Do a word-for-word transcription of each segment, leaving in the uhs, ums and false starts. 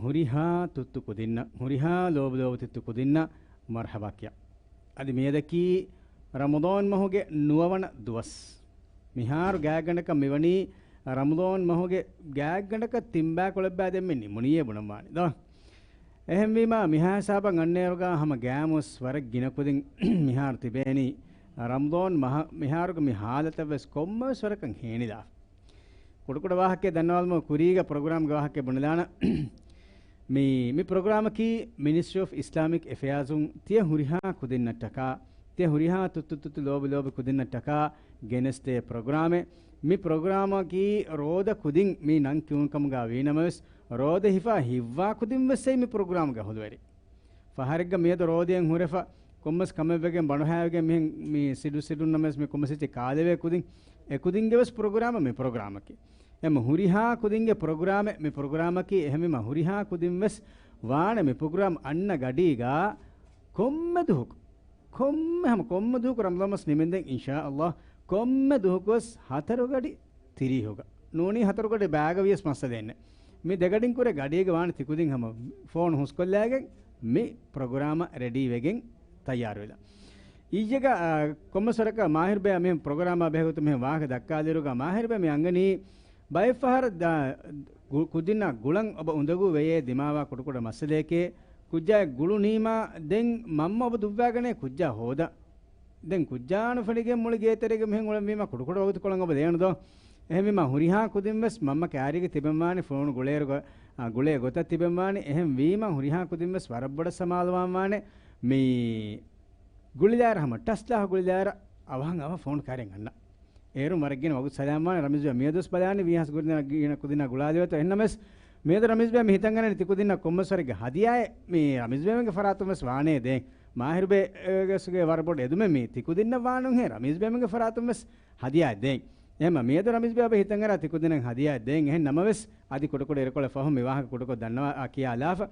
ހުރިހާ ތުއްތު ކުދިންނަށް، ހުރިހާ ލޯބިލޯބި ތުއްތު ކުދިންނަށް މަރްޙަބާ ކިޔާ. އަދި މިއަދަކީ ރަމަޟާން މަހުގެ ނުވަވަނަ ދުވަސް. މިހާރު ގާތްގަނޑަކަށް މިވަނީ ރަމަޟާން މަހުގެ ގާތްގަނޑަކަށް ތިންބާކޮޅެއްބާ ދެންމެ ނިމުނީއޭ ބުނަން ވާނެ ދޯ. އެހެންވީމާ، މިހާ ހިސާބަށް އަންނައިރުގަ ހަމަ ގާމުސް ވަރަށް ގިނަ ކުދިން މިހާރު ތިބޭނީ. ރަމަޟާން މަހަށް މިހާރުގެ މި ހާލަތަށް ވެސް ކޮންމެވެސް ވަރަކަށް ހޭނިލާފަ. ކުޑަކުޑަ ވާހަކައެއް ދަންނަވާލަމު، ކުރީގަ ޕްރޮގްރާމްގެ ވާހަކައެއް ބުނެލާނަ. މި، މި ޕްރޮގްރާމަކީ މިނިސްޓްރީ އޮފް އިސްލާމިކް އެފެއާޒުން ތިޔަ ހުރިހާ ކުދިންނަށްޓަކާ، ތިޔަ ހުރިހާ ތުއްތު ތުއްތު ލޯބި ލޯބި ކުދިންނަށްޓަކާ ގެނެސްދޭ ޕްރޮގްރާމެއް. މި ޕްރޮގްރާމަކީ ރޯދަ ކުދިން މި ނަން ކިޔުނު ކަމުގަ ވީނަމަވެސް، ރޯދަ ހިފާ ހިއްވާ ކުދިން ވެސް އެއީ މި ޕްރޮގްރާމްގެ އަހުލުވެރި. ފަހަރެއްގަ މިއަދު ރޯދައިން ހުރެފަ، ކޮންމެސް ކަމެއްވެގެން ބަނޑުހައިވެގެން މިހެން މި ސިޑު ސިޑުންނަމެސް މި ކޮންމެސް އެއްޗެއް ކާލެވޭ ކުދިން، އެ ކުދިންގެ ވެސް ޕްރޮގްރާމެއް މި ޕްރޮގްރާމަކީ. އެމަ ހުރިހާ ކުދިންގެ ޕްރޮގްރާމެއް މި ޕްރޮގްރާމަކީ. އެހެންވީމަ ހުރިހާ ކުދިން ވެސް ވާނެ މި ޕްރޮގްރާމް އަންނަ ގަޑީގަ ކޮންމެ ދުހަކު، ކޮންމެ ހަމަ ކޮންމެ ދުހަކު ރަމަޟާން މަސް ނިމެންދެން އިންޝާ ﷲ ކޮންމެ ދުހަކު ވެސް ހަތަރު ގަޑި ތިރީހުގަ. ނޫނީ ހަތަރު ގަޑި ބާގަ ވިޔަސް މައްސަލައެއް ނެތް. މި ދެގަޑިން ކުރެ ގަޑީގަ ވާނެ ތިކުދިން ހަމަ ފޯނު ހުސްކޮށްލައިގެން މި ޕްރޮގްރާމަށް ރެޑީވެގެން ތައްޔާރުވެލާ. އިއްޔެގަ، އާ، ކޮންމެސް ވަރަކަށް މާހިރުބެއާ މިހެން ޕްރޮގްރާމާ ބެހޭގޮތުން މިހެން ވާހަކަ ދައްކާލިއިރުގަ މާހިރުބެ މި އަންގަނީ ބައެއްފަހަރަށް ދާ، ގު-، ކުދިންނާ ގުޅަން އޮބަ އުނދަގޫ ވެޔޭ ދިމާވާ ކުޑަކުޑަ މައްސަލައެކޭ. ކުއްޖާއެއް ގުޅުނީމާ ދެން މަންމަ އޮބަ ދުއްވާގަނޭ ކުއްޖާ ހޯދަން. ދެން ކުއްޖާ ނުފެނިގެން މުޅި ގޭތެރޭގަ މިހެން އުޅެންވީމަ ކުޑަކުޑަ ވަގުތުކޮޅަށް އޮބަ ދޭނުދޯ؟ އެހެންވީމަ ހުރިހާ ކުދިން ވެސް މަންމަ ކާރީގަ ތިބެންވާނެ ފޯނު ގުޅޭއިރު ގޮ-، އާ، ގުޅޭ ގޮތަށް ތިބެންވާނެ. އެހެންވީމަ ހުރިހާ ކުދިން ވެސް ވަރަށް ބޮޑަށް ސަމާލުވާންވާނެ. މި ގުޅިލާއިރަށް ހަމަ ޓަސްލާހު ގުޅިލާއިރަށް އަވަހަށް އަވަހަށް ފޯނު ކާރިން އަންނަ. އޭރުން ވަރަށް ގިނަ ވަގުތު ސަލާމްވާނެ. ރަމީޒް ބޭ މިއަދުވެސް ބަލާނީ ވީހާވެސް ކުދިންނާ ގިނަ ކުދިންނާ ގުޅާލެވޭތޯ. އެހެންނަމަވެސް މިއަދު ރަމީޒް ބޭ މި ހިތަށް ގަނެން ތިކުދިންނަށް ކޮންމެސް ވަރެއްގެ ހަދިޔާއެއް މި ރަމީޒް ބޭމެންގެ ފަރާތުން ވެސް ވާނޭ ދޭން. މާހިރު ބޭގެ ވަރަށް ބޮޑު އެދުމެއް މީ. ތިކުދިންނަށް ވާނުހޭ ރަމީޒް ބޭމެންގެ ފަރާތުން ވެސް ހަދިޔާއެއް ދޭން. އެހެންމަ މިއަދު ރަމީޒް ބޭ އޮބަ ހިތަށް އަރާ ތިކުދިންނަށް ހަދިޔާއެއް ދޭން. އެހެން ނަމަވެސް އަދި ކުޑަކުޑަ އިރުކޮޅެއް ފަހުން މި ވާހަކަ ކުޑަކޮށް ދަންނަވާ ކިޔާލާފަ.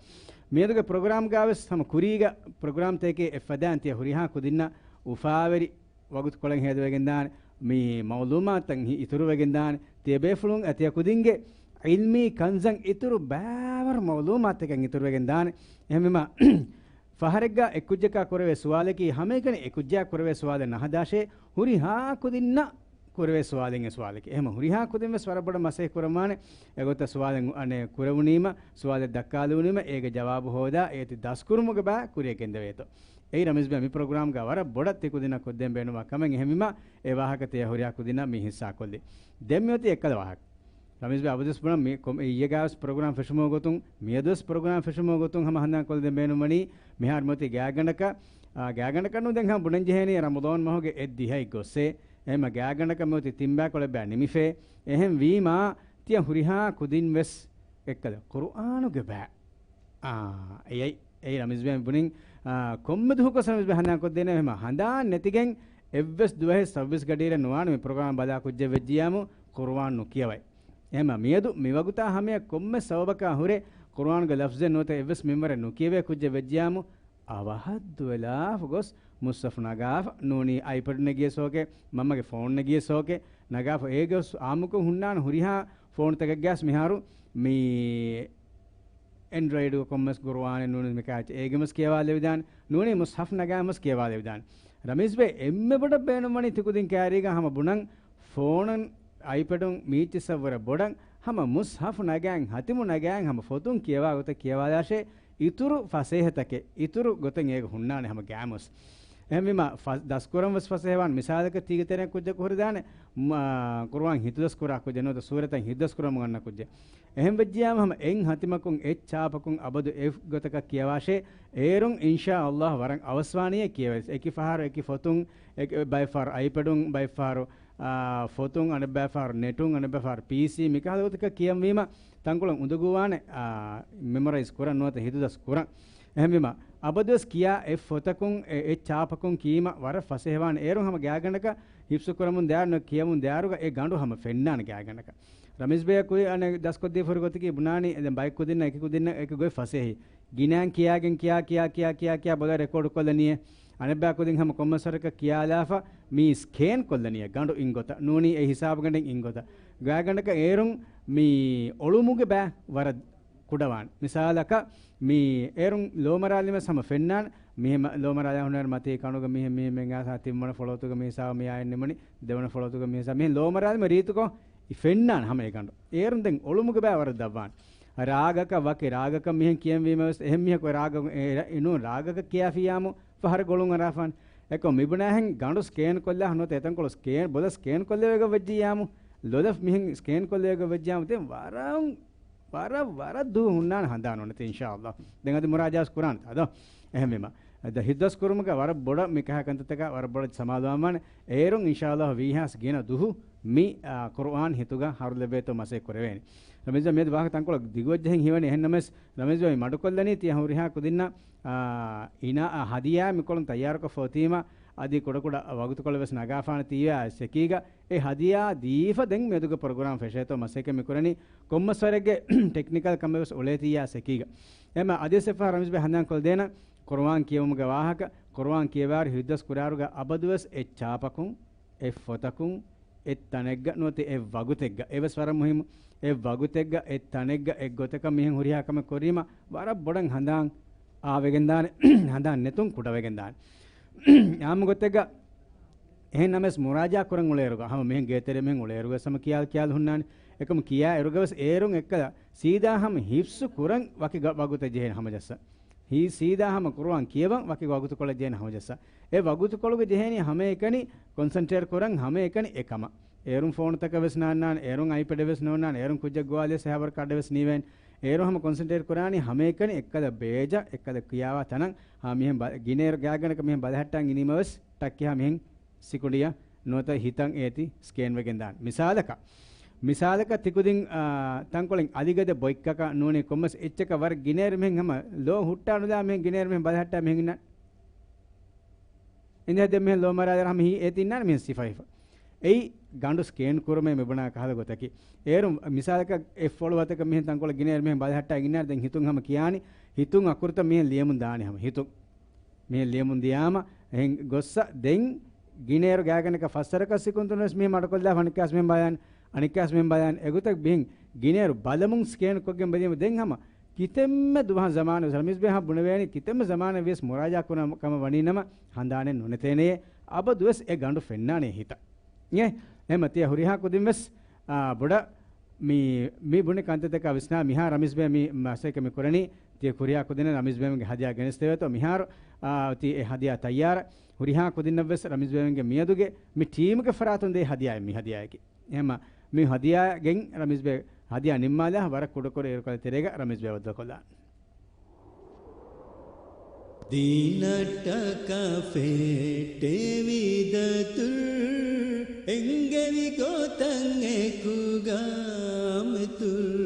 މިއަދުގެ ޕްރޮގްރާމްގަވެސް ހަމަ ކުރީގަ ޕްރޮގްރާމްތަކެއް އެއްފަދައިން ތިޔަ ހުރިހާ ކުދިންނަށް އުފާވެރި ވަގުތުކޮޅެއް ހޭދަވެގެންދާނެ. މި މައުލޫމާތުތައް ހި-، އިތުރުވެގެންދާނެ. ތިޔަބޭފުޅުން އަ، ތިޔަ ކުދިންގެ ޢިލްމީ ކަންޒަށް އިތުރު ބާވަރު މައުލޫމާތުތަކެއް އިތުރުވެގެންދާނެ. އެހެންވީމަ، ފަހަރެއްގަ އެއްކުއްޖަކާ ކުރެވޭ ސުވާލަކީ ހަމައެކަނި އެކުއްޖާ ކުރެވޭ ސުވާލެއް ނަހަދާށޭ، ހުރިހާ ކުދިންނަށް ކުރެވޭ ސުވާލެއް އެ ސުވާލަކީ. އެހެން ހުރިހާ ކުދިން ވެސް ވަރަށް ބޮޑަށް މަސައްކަތް ކުރަންވާނެ. އެގޮތަށް ސުވާލެއް އަނެއް ކުރެވުނީމަ، ސުވާލެއް ދައްކާލެވުނީމަ، އޭގެ ޖަވާބު ހޯދާ އޭތި ދަސްކުރުމުގެ ބައި ކުރިއަށް ގެންދެވޭތޯ. އެއީ ރަމީޒް ބޭ މި ޕްރޮގްރާމްގަ ވަރަށް ބޮޑަށް ތި ކުދިންނަށް ކޮށްދޭން ބޭނުންވާ ކަމެއް. އެހެންވީމަ، އެ ވާހަކަ ތިޔަ ހުރިހާ ކުދިންނަށް މި ހިއްސާކޮށްލީ. ދެން މިއޮތީ އެއްކަލަ ވާހަކަ. ރަމީޒް ބޭ އަބަދުވެސް ބުނަން މި ކޮ-، އިއްޔެގާވެސް ޕްރޮގްރާމް ފެށުމުގެ ގޮތުން، މިއަދުވެސް ޕްރޮގްރާމް ފެށުމުގެ ގޮތުން ހަމަ ހަނދާންކޮށްދޭން ބޭނުންވަނީ، މިހާރު މިއޮތީ ގާތްގަނޑަކަށް، އާ، ގާތްގަނޑަކަށް ނޫން ދެން ހަމަ ބުނަން ޖެހޭނީ ރަމަޟާން މަހުގެ އެއް ދިހައެއް ގޮއްސޭ. އެހެންމަ ގާތްގަނޑަކަށް މިއޮތީ ތިންބާކޮޅެއްބާ ނިމިފޭ. އެހެން ވީމާ، ތިޔަ ހުރިހާ ކުދިން ވެސް އެއްކަލަ ޤުރުއާނުގެ ބައި. އާ، އެއައި، އެއީ ރަމީޒް ބޭ ބުނިން، އާ، ކޮންމެ ދުހަކު ވެސް ރަމީޒް ބޭ ހަނދާންކޮށްދޭނެ. އެހެންމަ ހަނދާން ނެތިގެން އެއްވެސް ދުވަހެއް ސައުވީސް ގަޑިއިރެއް ނުވާނެ މި ޕްރޮގްރާމް ބަލާ ކުއްޖެއް ވެއްޖިޔާމު ޤުރުއާން ނުކިޔަވައި. އެހެންމަ މިއަދު މިވަގުތާ ހަމަޔަށް ކޮންމެ ސަބަބަކާ ހުރެ ޤުރުއާނުގެ ލަފްޒެއް ނުވަތަ އެއްވެސް މިންވަރެއް ނުކިޔެވޭ ކުއްޖެއް ވެއްޖިޔާމު، އަވަހަށް ދުވެލާފަ ގޮސް މުޞްޙަފު ނަގާފަ، ނޫނީ އައިޕެޑު ނެގިޔަސް އޯކޭ، މަންމަގެ ފޯން ނެގިޔަސް އޯކޭ، ނަގާފަ އޭގެ ގޮސް އާއްމުކޮށް ހުންނާނެ ހުރިހާ ފޯނުތަކެއްގަސް މިހާރު މި އެންޑްރޮއިޑުގަ ކޮންމެސް ޤުރުއާނެއް ނޫނީ މި ކާޗް އޭގެމަސް ކިޔަވާލެވިދާނެ، ނޫނީ މުޞްޙަފު ނަގާމަސް ކިޔަވާލެވިދާނެ. ރަމީޒް ބޭ އެންމެ ބޮޑަށް ބޭނުންވަނީ ތިކުދިން ކާރީގަ ހަމަ ބުނަން ފޯނުން އައިޕެޑުން މީއްޗިއްސަށްވުރެ ބޮޑަށް ހަމަ މުޞްޙަފު ނަގާން، ހަތިމު ނަގާން ހަމަ ފޮތުން ކިޔަވާ ގޮތަށް ކިޔަވާލާށޭ، އިތުރު ފަސޭހަތަކެއް، އިތުރު ގޮތެއް އޭގަ ހުންނާނެ ހަމަ ގާމުސް. އެހެންވީމަ، ފަ-، ދަސްކުރަން ވެސް ފަސޭހަވާން. މިސާލަކަށް ތީގެ ތެރެއިން ކުއްޖަކު ހުރެދާނެ، މަ-، ޤުރުއާން ހިތުދަސްކުރާ ކުއްޖެއް ނުވަތަ ސޫރަތައް ހިތުދަސްކުރަމުން އަންނަ ކުއްޖެއް. އެހެން ވެއްޖިޔާމަ ހަމަ އެއް ހަތިމަކުން އެއް ޗާޕަކުން އަބަދު އެ ގޮތަކަށް ކިޔަވާށޭ، އޭރުން އިންޝާ ﷲ ވަރަށް އަވަސްވާނީއޭ ކިޔަވައިސް. އެކި ފަހަރު އެކި ފޮތުން، އެކި ބައެއް ފަހަރު އައިޕެޑުން، ބައެއް ފަހަރު އާ، ފޮތުން، އަނެއްބައި ފަހަރު ނެޓުން، އަނެއްބައި ފަހަރު ޕީސީ، މިކަހަލަ ގޮތަކަށް ކިޔަންވީމަ، ތަންކޮޅެއް އުނދަގޫވާނެ، އާ، މެމަރައިޒް ކުރަން ނުވަތަ ހިތުދަސް ކުރަން. އެހެންވީމަ، އަބަދުވެސް ކިޔާ އެއް ފޮތަކުން އެ، އެއް ޗާޕަކުން ކީމަ ވަރަށް ފަސޭހަވާނެ. އޭރުން ހަމަ ގާތްގަނޑަކަށް ހިފްޒު ކުރަމުން ދާއިރު، ކިޔަމުން ދާއިރުގަ އެ ގަނޑު ހަމަ ފެންނާނެ ގާތްގަނޑަކަށް. ރަމީޒް ބޭ ކުރި އަނެއް ދަސްކޮށްދީފަ ހުރި ގޮތަކީ ބުނާނީ، ދެން ބައެއް ކުދިންނަށް އެކި ކުދިންނަށް އެކި ގޮތް ފަސޭހައި. ގިނައިން ކިޔާގެން ކިޔާ، ކިޔާ، ކިޔާ، ކިޔާ، ކިޔާ ބޮލަށް ރެކޯޑު ކޮށްލަނީއޭ. އަނެއްބައި ކުދިން ހަމަ ކޮންމެސް ވަރަކަށް ކިޔާލާފަ މީ ސްކޭން ކޮށްލަނީއޭ ގަނޑު އިން ގޮތަށް. ނޫނީ އެ ހިސާބުގަނޑެއް އިން ގޮތަށް. ގާތްގަނޑަކަށް އޭރުން މި އޮޅުމުގެ ބައި ވަރަށް ކުޑަވާން. މިސާލަކަށް، މި އޭރުން ލޯމަރާލިމެސް ހަމަ ފެންނާން. މިހެން ލޯމަރާލާ ހުންނަ މަތީ ކަނުގަ މިހެން މިހެން މެން އާސާ ތިންވަނަ ފޮޅުވަތުގަ މި ހިސާބު މި އާއެއް ނިމުނި، ދެވަނަ ފޮޅުވަތުގަ މި ހިސާބު. މިހެން ލޯމަރާލިމެ ރީތިކޮށް ފެންނާން ހަމަ އެ ގަނޑު. އޭރުން ދެން އޮޅުމުގެ ބައި ވަރަށް ދަށްވާން. ރާގަކަށް ވަކި ރާގަކަށް މިހެން ކިޔަންވީމަ ވެސް އެހެން މީހަކު ރާގަ، އެ، އެ، ނޫން ރާގަކަށް ކިޔާފިއްޔާމު ފަހަރު ގޮޅުން އަރާފާން. އެކޮށް މިބުނާހެން ގަނޑު ސްކޭން ކޮށްލާ ނުވަތަ އެތަންކޮޅު ސްކޭން، ބޮލަށް ސްކޭން ކޮށްލެވޭގޮތް ވެއްޖިއްޔާމު، ލޮލަށް މިހެން ސްކޭން ކޮށްލެވޭގޮތް ވެއްޖިއްޔާމު، ދެން ވަރަށް ވަރަށް، ވަރަށް ދުވަހު ހުންނާނެ ހަނދާން ނުނެތި، އިންޝާﷲ. ދެން އަދި މުރާޖާސް ކުރާނެ ތާ ދޯ؟ އެހެންވީމަ، އަދި ހިތްދަސް ކުރުމުގަ ވަރަށް ބޮޑަށް މި ކަހަ ކަންތައްތަކަށް ވަރަށް ބޮޑަށް ސަމާލުވާން ވާނެ. އޭރުން އިންޝާﷲ ވީހާސް ގިނަ ދުހު މި، އާ، ޤުރުއާން ހިތުގަ ހަރުލެއްވޭތޯ މަސައްކަތް ކުރެވޭނެ. ރަމީޒް މިއަދު ވާހަކަ ތަންކޮޅެއް ދިގުވެއްޖެހެން ހީވަނީ. އެހެންނަމަވެސް ރަމީޒް މި މަޑުކޮށްލަނީ ތިޔަ ހުރިހާ ކުދިންނަށް، އާ، އިނާ، އާ، ހަދިޔާ މިކޮޅުން ތައްޔާރުކޮށްފަ އޮތީމަ އަދި ކުޑަކުޑަ ވަގުތުކޮޅެއް ވެސް ނަގާފާނެ ތީވެ އާ ސެކީގަ އެ ހަދިޔާ ދީފަ ދެން މިއަދުގެ ޕްރޮގްރާމް ފެށޭތޯ މަސައްކަތް މި ކުރަނީ. ކޮންމެސް ވަރެއްގެ ޓެކްނިކަލް ކަމެއް ވެސް އުޅޭތީއާ ސެކީގަ. އެމަ އަދިވެސް އެއްފަހަރު ރަމީޒް ބެ ހަނދާން ކޮށްދޭނަ، ޤުރުއާން ކިޔެވުމުގެ ވާހަކަ، ޤުރުއާން ކިޔަވާއިރު ހިތްދަސް ކުރާއިރުގަ އަބަދުވެސް އެއްޗާޕަކުން، އެއްފޮތަކުން، އެއްތަނެއްގަ ނުވަތަ އެއްވަގުތެއްގަ، އެވެސް ވަރަށް މުހިއްމު، އެއްވަގުތެއްގަ، އެއްތަނެއްގަ، އެއްގޮތަކަށް މިހެން ހުރިހާ ކަމެއް ކުރީމަ، ވަރަށް ބޮޑަށް ހަނދާން އާވެގެންދާނެ، ހަނދާން ނެތުން ކުޑަވެގެންދާނެ. އާއްމު ގޮތެއްގަ އެހެން ނަމަވެސް މުރާޖާ ކުރަން އުޅޭއިރުގަ، ހަމަ މިހެން ގޭތެރެ މިހެން އުޅޭއިރުގަ ހަމަ ކިޔާލް ކިޔާލް ހުންނާނެ. އެކަމު ކިޔާ އިރުގަވެސް އޭރުން އެއްކަލަ ސީދާ ހަމަ ހިފްޒު ކުރަން ވަކި ގަ-، ވަގުތެއް ޖެހޭނެ ހަމަޖައްސަ. ހީ ސީދާ ހަމަ ޤުރުއާން ކިޔަވަން ވަކި ވަގުތުކޮޅެއް ޖެހޭނެ ހަމަޖައްސަ. އެ ވަގުތުކޮޅުގަ ޖެހޭނީ ހަމައެކަނި ކޮންސަންޓްރޭޓް ކުރަން ހަމައެކަނި އެކަމަށް. އޭރުން ފޯނުތަކަށް ވެސް ނާންނާނެ، އޭރުން އައިޕެޑެއް ވެސް ނޯންނާނެ، އޭރުން ކުއްޖެއް ގޮވާލިޔަސް ހަބަރު ކާޑެއް ވެސް ނީވޭނެ. އޭރު ހަމަ ކޮންސަންޓްރޭޓް ކުރާނީ ހަމައެކަނި އެއްކަލަ ބޭޖަށް، އެއްކަލަ ކިޔާވާ ތަނަށް، ހާ މިހެން ބަ-، ގިނައިރު ގާތްގަނޑަކަށް މިހެން ބަލަހައްޓާން އިނީމަވެސް ޓައްކިހާ މިހެން ސިކުނޑިއަށް ނުވަތަ ހިތަށް އޭތި ސްކޭން ވެގެން ދާން. މިސާލަކަށް، މިސާލަކަށް ތިކުދިން، އާ، ތަންކޮޅެއް އަލިގަދަ ބޮއްކަކަށް ނޫނީ ކޮންމެސް އެއްޗަކަށް ވަރަށް ގިނައިރު މިހެން ހަމަ ލޯ ހުއްޓާ ނުލާ މިހެން ގިނައިރު މިހެން ބަލަހައްޓާ މިހެން އިންނާނެ. އިނދެ ދެ މިހެން ލޯ މަރާލެ ރަހަމަ ހީ އޭތި އިންނާނެ މިހެން ސިފަ ހިފަ. އެއީ ގަނޑު ސްކޭން ކުރުމޭ މިބުނާ ކަހަލަ ގޮތަކީ. އޭރު މިސާލަކަށް އެއް ފޮޅު ވަތަކަށް މިހެން ތަންކޮޅެއް ގިނައިރު މިހެން ބަލަހައްޓާ އިންނާނެ ދެން ހިތުން ހަމަ ކިޔާނީ. ހިތުން އަކުރުތައް މިހެން ލިޔެމުން ދާނީ ހަމަ ހިތުން. މިހެން ލިޔެމުން ދިޔާމަ އެހެން ގޮއްސަ ދެން ގިނައިރު ގާތްގަނޑަކަށް ފަސްވަރަކަށް ސިކުންތުން ވެސް މިހެން މަޑުކޮށްލާފަ އަނެއްކާސް މިހެން ބަލާން، އަނެއްކާސް މިހެން ބަލާން. އެގޮތަށް ބިހިން ގިނައިރު ބަލަމުން ސްކޭން ކޮށްގެން ބެލީމަ ދެން ހަމަ ކިތަންމެ ދުވަހަށް ޒަމާނެ ވެސް ރަމީޒް ބޭ ހަމަ ބުނެވޭނީ ކިތަންމެ ޒަމާނެ ވިޔަސް މުރާޖާ ކުރަން ކަމަށް ވަނީ ނަމަ ހަނދާނެއް ނުނެތޭނެޔޭ. އަބަދުވެސް އެ ގަނޑު ފެންނާނެ ހިތަށް. އެ، އެހެމަ ތިޔަ ހުރިހާ ކުދިން ވެސް، އާ، ބޮޑަށް މި، މި ބުނި ކަންތައްތަކާ ވިސްނާ މިހާ ރަމީޒް ބޭ މި މަސައްކަތް މި ކުރަނީ ތިޔަ ކުރިހާ ކުދިންނަށް ރަމީޒް ބޭމެންގެ ހަދިޔާ ގެނެސްދެވޭތޯ މިހާރު، އާ، އޮތީ އެ ހަދިޔާ ތައްޔާރަށް. ހުރިހާ ކުދިންނަށް ވެސް ރަމީޒް ބޭމެންގެ މިއަދުގެ މި ޓީމުގެ ފަރާތުން ދޭ ހަދިޔާ މި ހަދިޔާއަކީ. އެހެމަ މި ހަދިޔާ ގެން ރަމީޒް ބޭ ހަދިޔާ ނިންމާލާ ވަރަށް ކުޑަކުޑަ އިރުކޮޅެއް ތެރޭގަ ރަމީޒް ބޭ ވައްދަކޮށްލާނެ. ދީނަށްޓަކާ ފެއްޓެވި ދަތުރު، އެންގެވި ގޮތަށް އެކުގާ މިތުރު.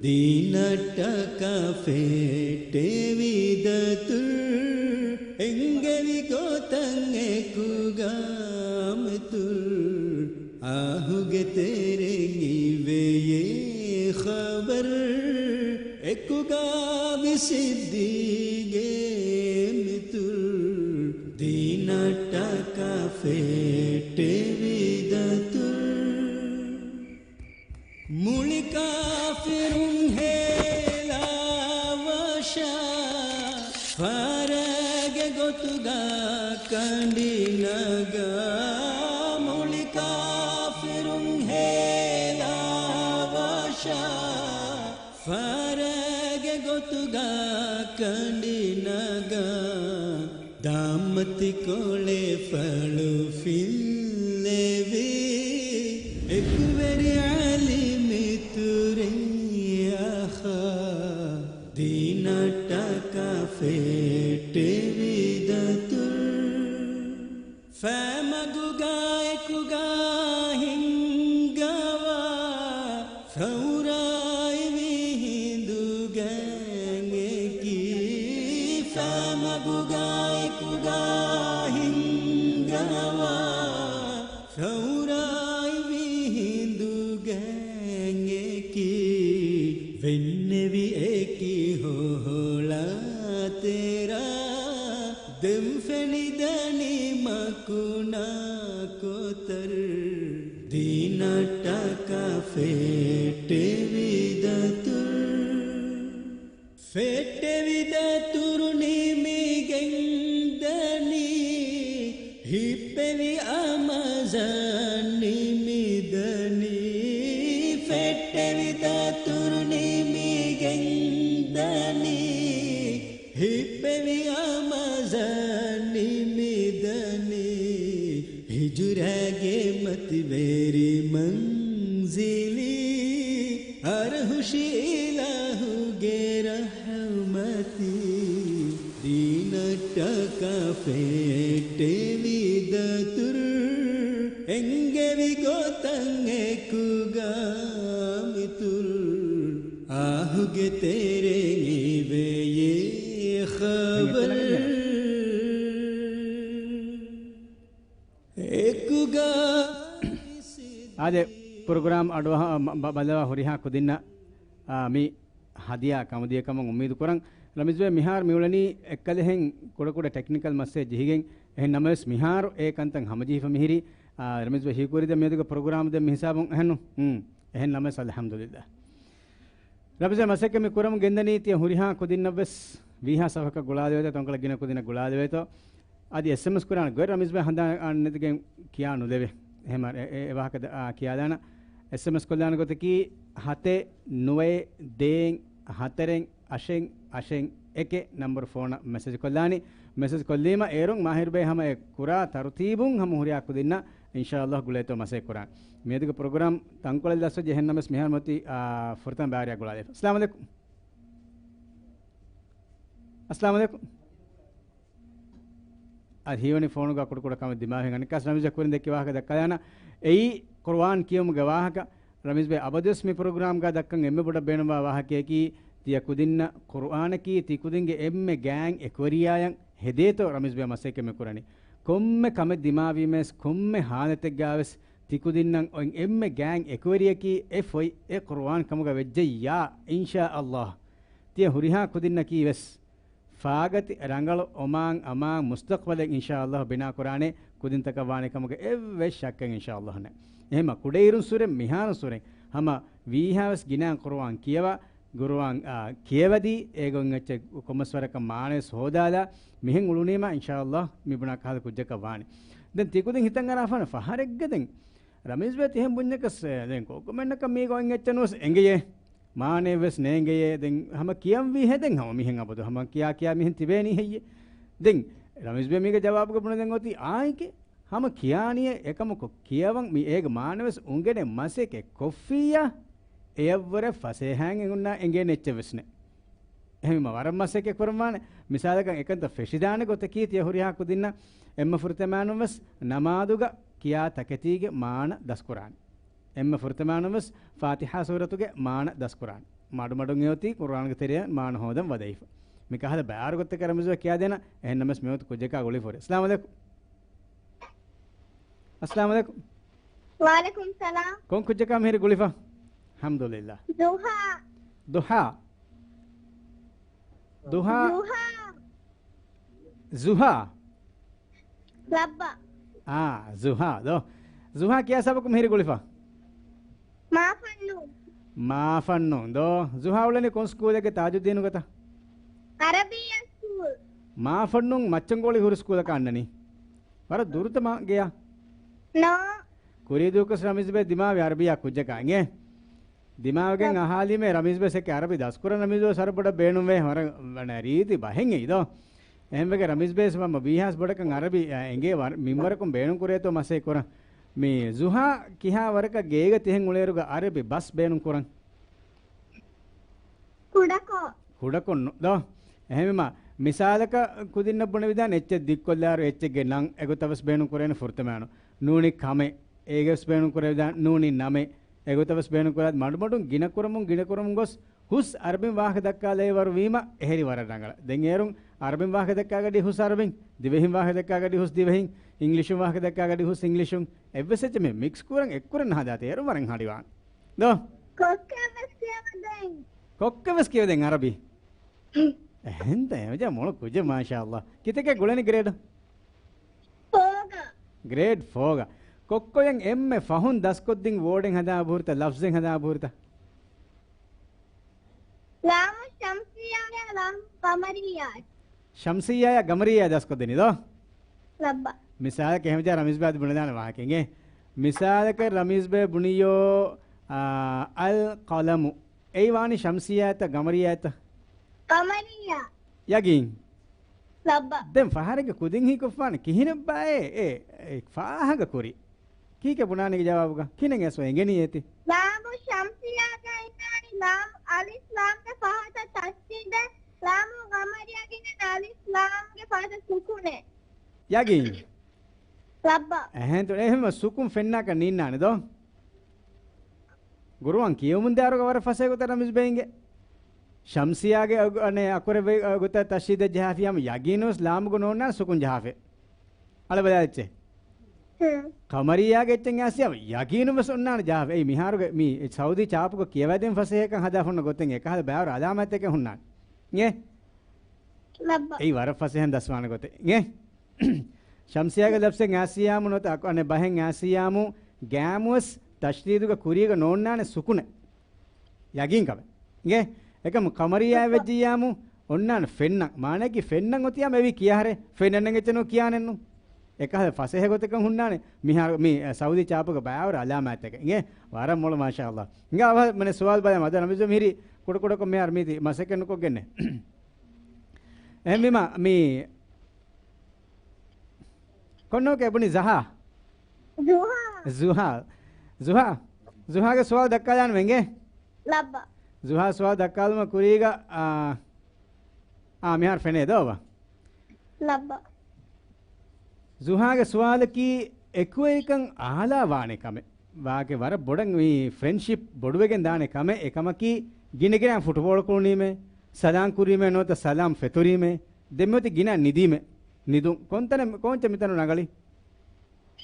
ދީނަށްޓަކާ ފެއްޓެވި ދަތުރު، އެންގެވި ގޮތަށް އެކުގާ މިތުރު. އާހުގެ ތެރެއިން އިވެޔޭ ޚަބަރު، އެކުގާ ވިސިއްދީގެ މިތުރު. ދީނަށްޓަކާ ފެއްޓެވި ދަތުރު. މުޅި ކާފިރުން ހޭލާ ވަށާ، ފާރާގެ ގޮތުގަ ކަނޑި ނަގާ. މުޅި ކާފިރުން ހޭލާ ވަށާ، ފާރާގެ ގޮތުގަ ކަނޑި ނަގާ. ދާމަތި ކޮޅެއް ފަޅު ފިއްލެވި، އެކުވެރި އަލި މިތުރެއް އަޚާ. ދީނަށްޓަކާ ފެއްޓެވި ދަތުރު. ފައިމަގުގާ އެކުގާ ހިންގަވާ، ފައުރާއި ވިހިނދު ގައިން އެކީ. ފައިމަގުގާ އެކުގާ ހިންގަވާ، ފައުރާއި ވިހިނދު ގައިން އެކީ. ވެންނެވި އެކި ހޮހޮޅާ ތެރާ، ދެން ފެނިދަނީ މަކުނާ ކޮތަރު. ދީނަށްޓަކާ ފެއްޓެވި ދަތުރު. ފެއްޓެވި ދަތުރު ނިމިގެންދަނީ، ހިއްޕެވި އަމަޒާން ނިމިދަނީ. ފެއްޓެވި ދަތުރު ނިމިގެންދަނީ، ހިއްޕެވި އަމަޒާން ނިމިދަނީ. ހިޖުރާގެ މަތިވެރި މަންޒިލީ، އަރަހުށި އިލާހުގެ ރަޙްމަތީ. ދީނަށްޓަކާ ފެއްޓެވި ދަތުރު، އެންގެވި ގޮތަށް އެކުގާ މިތުރު. އާހުގެ ތެރެއިން އިވޭ އެ ޚަބަރު. އެކުގާ އާދެ، ޕްރޮގްރާމް އަޑުއަހާ، މަ-، ބަ-، ބަލަވާ ހުރިހާ ކުދިންނަށް، އާ، މި ހަދިޔާ ކަމުދިޔަ ކަމަށް އުއްމީދު ކުރަން. ރަމީޒް ބޭ، މިހާރު މިއުޅެނީ އެއްކަލެހެން ކުޑަކުޑަ ޓެކްނިކަލް މައްސަލަ ޖެހިގެން. އެހެން ނަމަވެސް މިހާރު އެ ކަންތައް ހަމަޖެހިފަ މިހިރީ. އާ، ރަމީޒް ބޭ، ހީކުރީ ދެން މިއަދުގެ ޕްރޮގްރާމް ދެން މިހިސާބުން އެހެންނު. އެހެން ނަމަވެސް އަލްޙަމްދުލިއްލާ. ރަމީޒް ބޭ، މަސައްކަތް މި ކުރަމުން ގެންދަނީ ތިޔަ ހުރިހާ ކުދިންނަށްވެސް ވީހާ ސަފަކަށް ގުޅާލެވޭތޯ، ތަންކޮޅެއް ގިނަ ކުދިންނަށް ގުޅާލެވޭތޯ. އަދި އެސްއެމްއެސް ކުރާނެ ގޮތް ރަމީޒް ބޭ ހަނދާން ނެތިގެން ކިޔާ ނުލެވޭ. އެހެމަ އެ، އެ، އެ ވާހަކަ ދަ-، އާ، ކިޔާލާނަ. އެސްއެމްއެސް ކޮށްލާނެ ގޮތަކީ ހަތެއް ނުވައެއް ދޭއް ހަތަރެއް އަށެއް އަށެއް އެކެއް ނަންބަރު ފޯނަށް މެސެޖް ކޮށްލާނީ. މެސެޖް ކޮށްލީމަ އޭރުން މާހިރު ބޭ ހަމަ އެ ކުރާ ތަރުތީބުން ހަމަ ހުރިހާ ކުދިންނަށް އިންޝާﷲ ގުޅޭތޯ މަސައްކަތް ކުރާނެ. މިއަދުގެ ޕްރޮގްރާމް ތަންކޮޅެއް ލަސްވެއްޖެ އެހެން ނަމަވެސް މިހާރު މަތި، އާ، ފުރަތަމަ ބައިވެރިޔާ ގުޅާލައިފަ. އައްސަލާމު އަލައިކުމް. އައްސަލާމު އަލައިކުމް. އަދި ހީވަނީ ފޯނުގަ ކުޑަކުޑަ ކަމެއް ދިމާވެގެން އަނެއްކާސް ރަމީޒް ކުރިން ދެއްކި ވާހަކަ ދައްކާލާނަ. އެއީ ޤުރުއާން ކިޔުމުގެ ވާހަކަ. ރަމީޒް ބޭ އަބަދުވެސް މި ޕްރޮގްރާމްގަ ދައްކަން އެންމެ ބޮޑަށް ބޭނުންވާ ވާހަކަޔަކީ، ތިޔަ ކުދިންނަށް ޤުރުއާނަކީ ތި ކުދިންގެ އެންމެ ގާތް އެކުވެރިޔާޔަށް ހެދޭތޯ ރަމީޒް ބޭ މަސައްކަތް މި ކުރަނީ. ކޮންމެ ކަމެއް ދިމާވީމަވެސް، ކޮންމެ ހާލަތެއްގަވެސް ތި ކުދިންނަށް އޮތް އެންމެ ގާތް އެކުވެރިޔަކީ އެ ފޮތް އެ ޤުރުއާން ކަމުގަ ވެއްޖެއްޔާ، އިންޝާﷲ ތިޔަ ހުރިހާ ކުދިންނަކީ ވެސް ފާގަތި ރަނގަޅު އޮމާން އަމާން މުސްތަޤްބަލެއް އިންޝާﷲ ބިނާ ކުރާނެ ކުދިންތަކަށް ވާނެ ކަމުގެ އެއްވެސް ޝައްކެއް އިންޝާﷲ ނެތް. އެހެމަ ކުޑައިރުން ސުރެން މިހާރުން ސުރެން ހަމަ ވީހާވެސް ގިނައިން ޤުރުއާން ކިޔަވާ، ޤުރުއާން، އާ، ކިޔަވަދީ، އޭގެ އޮތް އެއްޗެއް ކޮންމެސް ވަރަކަށް މާނަވެސް ހޯދާލާ، މިހެން އުޅުނީމަ އިންޝާﷲ މި ބުނާ ކަހަލަ ކުއްޖަކަށް ވާނެ. ދެން ތިކުދިން ހިތަށް އަރާފާނެ ފަހަރެއްގަ ދެން ރަމީޒް ބޭ ތިހެން ބުންޏަކަސް، އެ، ދެން ކޯކުމެންނަކަށް މީގަ އޮތް އެއްޗެއް ނުވެސް އެނގެޔޭ. މާނައެއްވެސް ނޭނގެޔޭ. ދެން ހަމަ ކިޔަންވީ ހެދެން ހަމަ މިހެން އަބަދު ހަމަ ކިޔާ ކިޔާ މިހެން ތިބޭނީ ހެއްޔޭ؟ ދެން ރަމީޒް ބޭ މީގެ ޖަވާބުގަ ބުނެދެން އޮތީ އާނއެކޭ. ހަމަ ކިޔާނީއޭ އެކަމަކު ކިޔަވަން މި އޭގެ މާނަވެސް އުނގެނެ މަސައްކަތް ކޮށްފިއްޔާ އެޔަށްވުރެ ފަސޭހައިން އެނގުންނާ އެނގޭނެ އެއްޗެއްވެސް ނެތް. އެހެންވީމަ ވަރަށް މަސައްކަތް ކުރަންވާނެ. މިސާލަކަށް އެކަންތައް ފެށިދާނެ ގޮތަކީ ތިޔަ ހުރިހާ ކުދިންނަށް އެންމެ ފުރަތަމައިނުންވެސް ނަމާދުގަ ކިޔާ ތަކެތީގެ މާނަ ދަސްކުރާނެ. އެންމެ ފުރަތަމައިނުންވެސް ފާތިޙާ ސޫރަތުގެ މާނަ ދަސްކުރާނެ. މަޑުމަޑުން އެއޮތީ ޤުރުއާންގެ ތެރެއަށް މާނަ ހޯދަން ވަދެވިފަ. މި ކަހަލަ ބަޔާރު ގޮތަކަށް ރަމީޒް ބޭ ކިޔާދޭނަން. އެހެން ނަމަވެސް މިވަގުތު ކުއްޖަކާ ގުޅިފަ ހުރޭ. އައްސަލާމު އަލައިކުމް. އައްސަލާމު އަލައިކުމް. ވަޢަލައިކުމް ސަލާމް. ކޮން ކުއްޖަކާ މިހިރީ ގުޅިފަ؟ އަލްޙަމްދުލިއްލާ. ޒުހާ. ދުހާ. ދުހާ. ޒުހާ. ޒުހާ. ލައްބަ. އާ، ޒުހާ ދޯ. ޒުހާ ކިޔާ ސަބަކު މިހިރީ ގުޅިފަ؟ މާފަންނުން. މާފަންނުން ދޯ. ޒުހާ އުޅެނީ ކޮން ސްކޫލެއްގެ ތާޖުއްދީނުގަތަ؟ ޢަރަބިއްޔާ ސްކޫލް. މާފަންނުން މައްޗަންގޯޅި ހުރި ސްކޫލަކަށް އަންނަނީ. ވަރަށް ދުރުތަ މާ ގެޔަށް؟ ނޯ. ކުރީ ދުވަހު ރަމީޒް ބޭ ދިމާވި ޢަރަބިއްޔާ ކުއްޖަކާ އިނގޭ. ދިމާވެގެން އަހާލީމޭ ރަމީޒް ބޭ ސެކެ ޢަރަބި ދަސްކުރަން ރަމީޒް ބޭ ސަރަބޮޑަށް ބޭނުންވޭ ވަރަށް ވަނަ ރީތި ބަހެއް އެއީ ދޯ. އެހެންވެގެން ރަމީޒް ބޭ ވަމަ ވީހާސް ބޮޑަކަށް ޢަރަބި އެނގޭ ވަރަށް މިންވަރަކުން ބޭނުން ކުރޭތޯ މަސައްކަތް ކުރަން. މި ޒުހާ ކިހާ ވަރަކަށް ގޭގަ ތިހެން އުޅޭއިރުގަ ޢަރަބި ބަސް ބޭނުން ކުރަން؟ ކުޑަކޮށް. ކުޑަކޮށް ނު-، ދޯ. އެހެންވީމަ، މިސާލަކަށް ކުދިންނަށް ބުނެވިދާނެ އެއްޗެއް ދިއްކޮށްލާއިރު އެއްޗެއްގެ ނަން އެގޮތަށް ވެސް ބޭނުން ކުރޭނެ ފުރަތަމައިނު. ނޫނީ ކަމެއް. އޭގެ ވެސް ބޭނުން ކުރެވިދާނެ ނޫނީ ނަމެއް. އެގޮތަށް ވެސް ބޭނުން ކުރާ މަޑުމަޑުން ގިނަ ކުރަމުން ގިނަ ކުރަމުން ގޮސް ހުސް ޢަރަބިން ވާހަކަ ދައްކާލައި ވަރު ވީމަ އެހެރީ ވަރަށް ރަނގަޅަށް. ދެން އޭރުން ޢަރަބިން ވާހަކަ ދައްކާގަޑި ހުސް ޢަރަބިން، ދިވެހިން ވާހަކަ ދައްކާގަޑި ހުސް ދިވެހިން، އިންގްލިޝުން ވާހަކަ ދައްކާގަޑި ހުސް އިންގްލިޝުން. އެއްވެސް އެއްޗެއް މި މިކްސް ކުރަން އެއްކުރެއް ނަހަދާތީ އޭރު ވަރަށް ހަޑިވާން. ދޯ؟ ކޮއްކޮ ވެސް ކިޔަވަދެން. ކޮއްކޮ ވެސް ކިޔަވަދެން ޢަރަބި. އެހެންތަ އެވަޖާ މޮޅު ކުއްޖެއް މާޝާﷲ. ކިތަކެއް ގުޅެނީ ގްރޭޑު؟ ފޯގަ. ގްރޭޑް ފޯގަ. ކޮއްކޮޔަށް އެންމެ ފަހުން ދަސްކޮށްދިން ވޯޑެއް ހަދާ އަބުހުރިތަ، ލަފްޒެއް ހަދާ އަބުހުރިތަ؟ ލާމު ޝަމްސިއްޔާގެ ލާމު ޤަމަރިއްޔާ. ޝަމްސިއްޔާއާ ޤަމަރިއްޔާ ދަސްކޮށްދެނީ ދޯ؟ ލައްބަ. މިސާލަކަށް އެހެންވެއްޖާ ރަމީޒް ބާ އަދި ބުނެލާނެ ވާހަކަ އިނގޭ. މިސާލަކަށް ރަމީޒް ބޭ ބުނިޔޯ، އާ، އަލް ޤަލަމު. އެއީ ވާނީ ޝަމްސިއްޔާތަ ޤަމަރިއްޔާތަ؟ ޤަމަރިއްޔާ. ޔަގީން؟ ލައްބަ. ދެން ފަހަރެއްގެ ކުދިން ހީކޮށްފާނެ ކިހިނެއްބާއޭ އެ، އެ ފާހަގަ ކުރީ؟ ކީކޭ ބުނާނީގެ ޖަވާބުގަ؟ ކިހިނެއް އެސް އެނގެނީ އޭތި؟ ލާމު ޝަމްސިއްޔާގަ އިންނާނީ ލާމު އަލިފް ލާމްގެ ފަހަތަށް ތަޝްދީދެއް، ލާމު ޤަމަރިއްޔާގަ އިންނާނީ އަލިފް ލާމްގެ ފަހަތަށް ސުކުނެއް. ޔަގީން؟ ލައްބަ. އެހެން ތު-، އެހެން ސުކުން ފެންނާކަށް ނީންނާނެ ދޯ؟ ގުރުއާން ކިޔެވުމުން ދާއިރުގަ ވަރަށް ފަސޭހަ ގޮތަށް ރަމީޒް ބެ އިނގޭ. ޝަމްސިއްޔާގެ އަގު-، އަނެއް އަކުރެއް ވެ-، އަ، ގޮތަށް ތަޝްދީދެއް ޖަހާފިއްޔާމު ޔަގީނުވެސް ލާމުގަ ނޯންނާނެ ސުކުން ޖަހާފައި. އަޅެ ބަލާލައްޗޭ. ހުން. ޤަމަރިއްޔާގެ އެއްޗެއް އައިސް ޔަގީނުވެސް އޮންނާނެ ޖަހާފައި. އެއީ މިހާރުގެ މި ސައުދީ ޗާޕުގަ ކިޔަވައިދޭން ފަސޭހަކަން ހަދާފަ އޮންނަ ގޮތެއް އެކަހަލަ ބައިވަރު އަލާމާތެކެއް ހުންނާނެ. އިނގޭ؟ ލައްބަ. އެއީ ވަރަށް ފަސޭހަން ދަސްވާނެ ގޮތެއް. އިނގޭ؟ ޝަމްސިއްޔާގެ ލަފްޒެއް އައިސްޔާމު ނުވަތަ އަކު-، އަނެއް ބަހެއް އައިސްޔާމު ގާމުވެސް ތަޝްދީދުގެ ކުރީގަ ނޯންނާނެ ސުކުނެއް. ޔަގީން ކަމެއް. އިނގޭ؟ އެކަމު ޤަމަރިއްޔާ ވެއްޖިއްޔާމު އޮންނާނެ ފެންނަން. މާނައަކީ ފެންނަން އޮތިޔާމު އެވީ ކިޔާހަރެއް ފެންނަން އެއްޗެއް ނޫން ކިޔާނެއްނު. އެކަހަލަ ފަސޭހަ ގޮތަކަށް ހުންނާނެ. މިހާރު މި، އަ، ސައުދީ ޗާޕުގެ ބައިވަރު އަލާމާތެކެއް. އިނގޭ؟ ވަރަށް މޮޅު މާޝާﷲ. އިނގޭ އަވަހަށް މަނެ ސުވާލު ބަލަމާ. އަދި ރަމީޒް މިހިރީ ކުޑަކުޑަކޮށް މިހާރު މީތި މަސައްކަތް ނުކޮށްގެންނެ. އެހެންވީމާ މި ކޮންނޯކޭ ބުނި ޒަހާ؟ ޒުހާ. ޒުހާ. ޒުހާ. ޒުހާގެ ސުވާލު ދައްކާލާނަމޭ އިނގޭ؟ ލައްބަ. ޒުހާ ސުވާލު ދައްކާލުމަށް ކުރީގަ، އާ، އާ، މިހާރު ފެނޭ ދޯ އަވަ؟ ލައްބަ. ޒުހާގެ ސުވާލަކީ އެކުވެރިކަން އާލާ ވާނެ ކަމެއް. ވާގެ ވަރަށް ބޮޑަށް މި ފްރެންޑްޝިޕް ބޮޑުވެގެން ދާނެ ކަމެއް. އެކަމަކީ ގިނަގިނަ ފުޓުބޯޅަ ކުޅުނީމޭ، ސަލާން ކުރީމޭ ނުވަތަ ސަލާން ފެތުރީމޭ، ދެންމެ އޮތީ ގިނަ ނިދީމޭ. ނިދުން. ކޮންތަނެއް، ކޯންޗެއް މިތަނު ރަނގަޅީ؟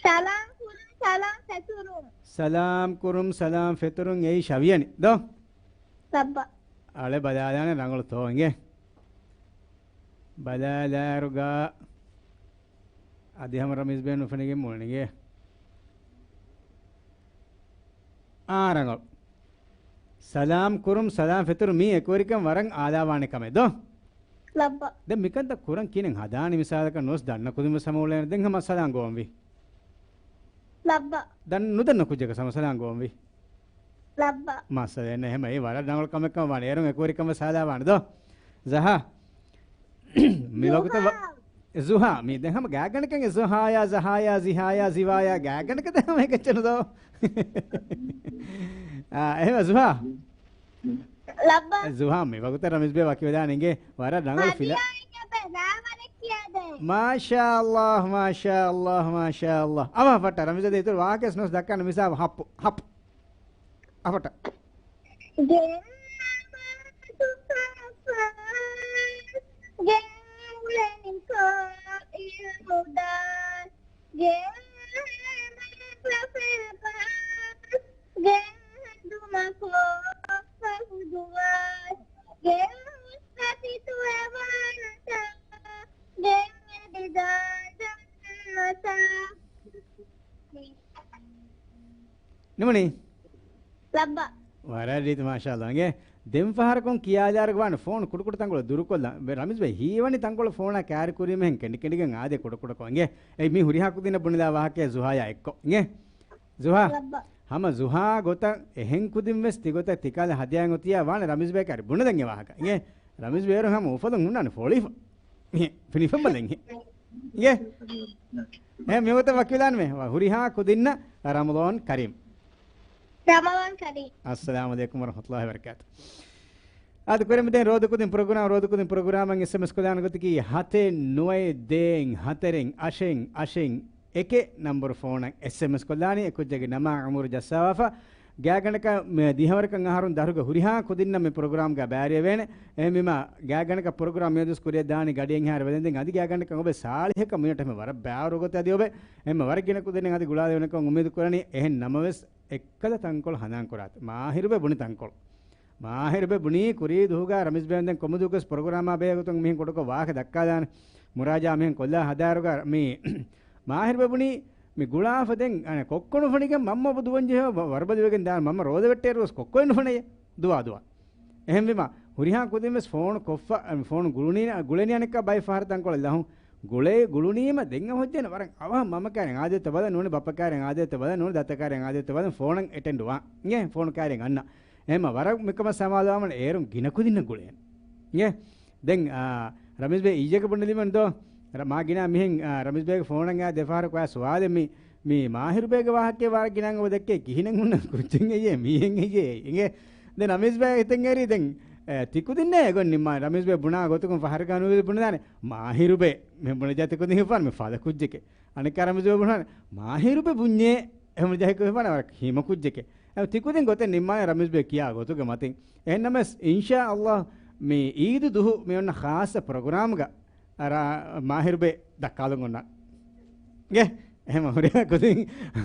ސަލާމް ކުރުން، ސަލާމް ފެތުރުން. ސަލާމް ކުރުން، ސަލާމް ފެތުރުން އެއީ ޝަވިޔަނި ދޯ؟ ލައްބަ. އަޅެ ބަލާލާނެ ރަނގަޅު ތޯ އިނގޭ. ބަލާލާއިރުގަ އަދި ހަމަ ރަމީޒް ބޭ ނުފެނިގެން މޫނުން އިނގޭ. އާ، ރަނގަޅު. ސަލާމް ކުރުން، ސަލާމް ފެތުރުން މީ އެކުވެރިކަން ވަރަށް އާލާވާނެ ކަމެއް ދޯ؟ ލައްބަ. ދެން މިކަންތައް ކުރަން ކިހިނެއް ހަދާނީ މިސާލަކަށް ނުވެސް ދަންނަ ކުދިން ވެސް ހަމަ އުޅޭނެ. ދެން ހަމަ ސަލާމް ގޮވަންވީ. ލައްބަ. ދަން ނުދަންނަ ކުއްޖަކަށް ހަމަ ސަލާމް ގޮވަންވީ. ލައްބަ. މައްސަލައެއް ނެތް. އެހެމަ އެ ވަރަށް ރަނގަޅު ކަމެއް ކަމަށް ވާނެ. އޭރުން އެކުވެރިކަން ވެސް ހާލާ ވާނެ ދޯ؟ ޒަހާ. މި ވަގުތަށް ވަ-، ޒުހާ. ޒުހާ. މީ ދެން ހަމަ ގާތްގަނޑަކަށް އެ ޒުހާޔާ، ޒަހާޔާ، ޒިހާޔާ، ޒިވާޔާ ގާތްގަނޑަކަށް ދެން ހަމަ އެކައްޗެއް ނުދޯ؟ އާ، އެހެމަ ޒުހާ. ލައްބަ. ޒުހާ މި ވަގުތަށް ރަމީޒް ބޭ ވަކިވެދާނެ އިނގޭ. ވަރަށް ރަނގަޅު ފިލާ-، ހަދިޔާއެއް އެބަ ރާވަރެއް ކިޔަދޭ. މާޝާﷲ، މާޝާﷲ، މާޝާﷲ. އަވަހަށް ފައްޓާ ރަމީޒް ދޭ އިތުރު ވާހަކަ ވެސް ނުވެސް ދައްކާނެ މިސާ ހައްޕު، ހައްޕު. އަފަޓަ. ގެންނަވާ ދުކާފާސް، ގެންގުޅެނިކޯ އިލްމުދާ، ގެން ހޭމަޔަށް ލަފެއް ބާސް، ގެން ހެދުމަކޯ ފަހު ދުވާސް، ގެން ހުސްފަތި ތުވެވާނަތާ، ގެން އެދިދާ ޖަންނަތާ. ނިމުނީ؟ ލައްބަ. ވަރަށް ރީތި މާޝާﷲ. އިނގޭ. ދެން ފަހަރަކުން ކިޔާލާއިރު ވާނެ ފޯނު ކުޑަކުޑަ ތަންކޮޅު ދުރުކޮށްލާ. ރަމީޒް ބައި ހީވަނީ ތަންކޮޅު ފޯނާ ކާރި ކުރީމަ ހެން ކެނޑި ކެނޑިގެން އާދޭ ކުޑަކުޑަކޮށް. އިނގޭ. އެއީ މީ ހުރިހާ ކުދިންނަށް ބުނެލާ ވާހަކައެއް ޒުހާޔާ އެއްކޮށް. އިނގޭ. ޒުހާ. ލައްބަ. ހަމަ ޒުހާ ގޮތަށް އެހެން ކުދިން ވެސް ތިގޮތަށް ތިކަހަލަ ހަދިޔާ އޮތިއްޔާ ވާނެ ރަމީޒް ބައި ކާރި ބުނެލަން އެ ވާހަކަ. އިނގޭ. ރަމީޒް ބައި އޭރު ހަމަ އުފަލުން ހުންނާނެ ފޮޅިފަ. ފިނިފަން ބަލަން. އިނގޭ. އެ މިވަގުތަށް ވަކިވެލާނަމޭ. ހުރިހާ ކުދިންނަށް ރަމަޟާން ކަރީމް. ރަމަޟާން ކަރީމް. އައްސަލާމު ޢަލައިކުމް ވަރަޙްމަތުﷲ ވަބަރަކާތު. އާދެ، ކުރިމަތިން ރޯދަކުދިން ޕްރޮގްރާމް، ރޯދަކުދިން ޕްރޮގްރާމަށް އެސްއެމްއެސް ކޮށްލާނެ ގޮތަކީ ހަތެއް ނުވައެއް ދޭއް ހަތަރެއް އަށެއް އަށެއް އެކެއް ނަންބަރު ފޯނަށް އެސްއެމްއެސް ކޮށްލާނީ. އެ ކުއްޖެއްގެ ނަމާ އުމުރު ޖައްސާވާފަ. ގާތްގަނޑަކަށް މި ދިހަވަރަކަށް އަހަރުން ދަށުގަ ހުރިހާ ކުދިންނަށް މި ޕްރޮގްރާމްގަ ބައިވެރިވޭނެ. އެހެންވީމާ، ގާތްގަނޑަކަށް ޕްރޮގްރާމް މިއަދުސް ކުރިއަށް ދާނީ ގަޑިއެއްހާއިރު ވެލެންދެން އަދި ގާތްގަނޑަކަށް އޮބެ ސާޅީހަކަށް މިނެޓް ހަމަ ވަރަށް ބާރު ގޮތަށް އަދި އޮބެ. އެހެންމަ ވަރަށް ގިނަ ކުދިންނަށް އަދި ގުޅާލެވޭނެކަން އުއްމީދު ކުރަނީ. އެހެން ނަމަވެސް، އެއްކަލަ ތަންކޮޅު ހަނދާން ކުރާތި. މާހިރުބެ ބުނި ތަންކޮޅު. މާހިރުބެ ބުނީ ކުރީ ދުހުގަ ރަމީޒް ބޭން ދެން ކޮމުދޫކަސް ޕްރޮގްރާމާ ބޭ ގޮތުން މިހެން ކުޑަކޮށް ވާހަކަ ދައްކާލާނެ. މުރާޖާ މިހެން ކޮށްލާ ހަދާއިރުގަ މީ މާހިރުބެ ބުނީ މި ގުޅާފަ ދެން އަނެ ކޮއްކޮ ނުފަނިގެން މަންމަ ދުވަން ޖެހޭ ވަ-، ވަރުބަލިވެގެން ދާން މަންމަ ރޯދަ ވެއްޓޭރުވެސް ކޮއްކޮއެއް ނުފަނައޭ. ދުވާ ދުވާ. އެހެންވީމަ، ހުރިހާ ކުދިން ވެސް ފޯނު ކޮށްފަ، އަ، ފޯނު ގުޅުނީ، ގުޅެނީ އަނެއްކާ ބައި ފަހަރަށް ތަންކޮޅެއް ލަހުން. ގުޅޭ، ގުޅުނީމަ ދެން އަ ހޮއްޖެން ވަރަށް އަވަހަށް މަމަ ކައިރިން އާދޭތަ ބަލަން ނޫނީ، ބައްޕަ ކައިރިން އާދޭތަ ބަލަން ނޫނީ، ދަތަ ކައިރިން އާދޭތަ ބަލަން ފޯނަށް އެޓެންޑް ވާ. އިނގޭ، ފޯނު ކައިރިން އަންނަ. އެހެމަ ވަރަށް މިކަމަށް ސަމާލުވާމަން އޭރުން ގިނަ ކުދިންނަށް ގުޅޭނެ. އިނގޭ؟ ދެން، އާ، ރަމީޒް ބޭ އިއްޔެގެ ބުނެލިމެން ދޯ؟ ރ-، މާ ގިނަ މިހެން، އާ، ރަމީޒް ބޭގެ ފޯނަށް އާ ދެފަހަރަކު އާ ސުވާލެއް މި، މި މާހިރު ބޭގެ ވާހަކައެއް ވާރަށް ގިނަ އޮވެ ދެއްކޭ ކިހިނެއް ހުންނަ ކުއްޖެއް އެއްޔޭ މީހެއް އެއްޔޭ. އިނގޭ؟ ދެން ރަމީޒް ބޭ ހިތަށް އެރީ ދެން، އެ، ތިކުދިންނޭ އެގޮތް ނިންމާ ރަމީޒް ބޭ ބުނާ ގޮތުގަން ފަހަރަކާ ނުވެ ބުނެދާނެ މާހިރު ބޭ. މި ބުނެ ޖާތި ކުދިން ހިފާން މި ފަލަ ކުއްޖެކޭ. އަނެއްކާ ރަމީޒް ބޭ ބުނާނެ މާހިރު ބޭ ބުންޏޭ. އެހެން ޖަހިކު ހިފާނެ ވަރަށް ހިމަ ކުއްޖެކޭ. އެ، ތިކުދިން ގޮތެއް ނިންމާނެ ރަމީޒް ބޭ ކިޔާ ގޮތުގެ މަތިން. އެހެންނަމަވެސް، އިންޝާ އައްލާހް، މި އީދު ދުހު މި އޮންނަ ޚާއްޞަ ޕްރޮގްރާމްގަ އަރާ، މާހިރު ބޭ ދައްކާލަން އޮންނަ. އިނގޭ؟ އެހެމަ ހުރިހާ ކުދިން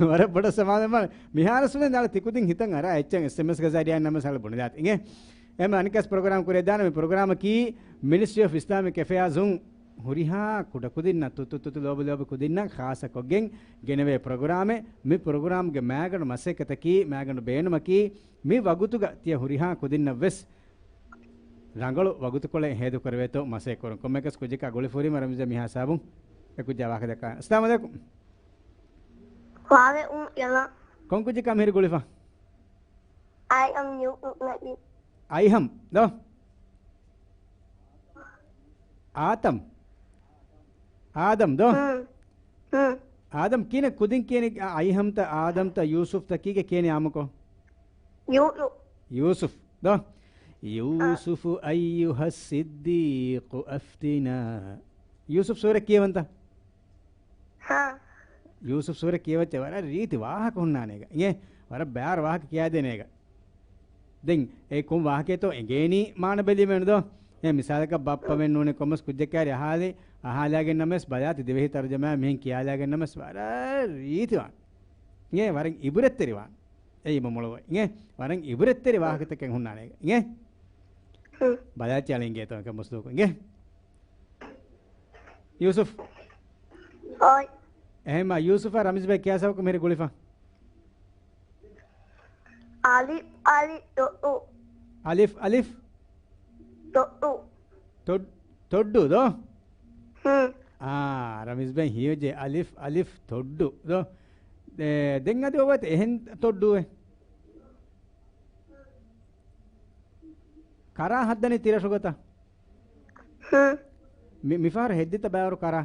ވަރަށް ބޮޑަށް ސަމާލެމާ މިހާރު ސުނެ ދާޅަ ތިކުދިން ހިތަށް އަރާ އެއްޗެއް އެސްއެމްއެސް ގަ ޒަރިއާ ނަމަ ސަލ ބުނެދާތި. އިނގޭ؟ އެހެމަ އަނެއްކާސް ޕްރޮގްރާމް ކުރެދާނެ މި ޕްރޮގްރާމަކީ މިނިސްޓްރީ އޮފް އިސްލާމިކް އެފެއާޒުން ހުރިހާ ކުޑަކުދިންނަށް ތުތު ތުތު ލޯބި ލޯބި ކުދިންނަށް ޚާއްޞަކޮށްގެން ގެނެވޭ ޕްރޮގްރާމެއް. މި ޕްރޮގްރާމްގެ މައިގަނޑު މަސައްކަތަކީ، މައިގަނޑު ބޭނުމަކީ، މި ވަގުތުގަ ތިޔަ ހުރިހާ ކުދިންނަށް ވެސް ރަނގަޅު ވަގުތުކޮޅެއް ހޭދަކުރެވޭތޯ މަސައްކަތް ކުރުން. ކޮންމެއަކަސް ކުއްޖަކާ ގުޅިފަ ހުރީމަ ރަމީޒް ބޭ މިހާ ހިސާބުން އެ ކުއްޖާ ވާހަކަ ދައްކާ. އައްސަލާމު ޢަލައިކުމް. ވަޢަލައިކުމް އައްސަލާމް. ކޮން ކުއްޖަކާ މިހިރީ ގުޅިފަ؟ އައި އަމް ޔޫ ނަދީމް. އައިހަމް ދޯ؟ އާތަމް. އާދަމް ދޯ؟ ހުން. ހުން. އާދަމް ކިހިނެއް ކުދިން ކިޔަނީ އައިހަމްތަ އާދަމްތަ ޔޫސުފްތަ ކީކޭ ކިޔަނީ އާއްމުކޮށް؟ ޔޫ، ޔޫ. ޔޫސުފް ދޯ؟ އާ. يوسف أيها الصديق أفتنا. ޔޫސުފް ސޫރަ ކިޔަވަންތަ؟ ހާ. ޔޫސުފް ސޫރަ ކިޔަވައްޗޭ ވަރަށް ރީތި ވާހަކަ ހުންނާނޭގަ. އިނގޭ؟ ވަރަށް ބާރު ވާހަކަ ކިޔާދޭނޭގަ. ދެން އެ ކޮން ވާހަކައެއްތޯ އެނގޭނީ މާނަ ބެލީމެއްނު ދޯ؟ އެ މިސާލަކަށް ބައްޕަމެން ނޫނީ ކޮންމެސް ކުއްޖެއް ކައިރި އަހާލި، އަހާލާގެން ނަމަވެސް ބަލާތި ދިވެހި ތަރުޖަމާ މިހެން ކިޔާލާގެން ނަމަވެސް ވަރަށް ރީތިވާން. އިނގޭ ވަރަށް އިބުރަތްތެރިވާން. އެއީ މަ މޮޅުވަ. އިނގޭ ވަރަށް އިބުރަތްތެރި ވާހަކަތަކެއް ހުންނާނޭގަ. އިނގޭ؟ ހުން. ބަލާތި އަޅިނގޭތޯ ކަ މުސްލޫކު. އިނގޭ؟ ޔޫސުފް. އޮތް. އެހެންމާ ޔޫސުފާ ރަމީޒް ބޭ ކިޔާ ސަބަބަކު މިހިރީ ގުޅިފަ. އަލިފް އަލިފް ތޮއްޑު. އަލިފް އަލިފް ތޮއްޑު. ތޮއް-، ތޮއްޑު ދޯ؟ ހުން. އާ، ރަމީޒް ބޭ ހީވެއްޖެ އަލިފް އަލިފް ތޮއްޑު ދޯ؟ އެ، ދެން އަދި އޮވޭތަ އެހެން ތޮއްޑުއެއް؟ ކަރާ ހައްދަނީ ތިރަށުގަތަ؟ ހުން. މި-، މިފަހަރު ހެއްދިތަ ބައިވަރު ކަރާ؟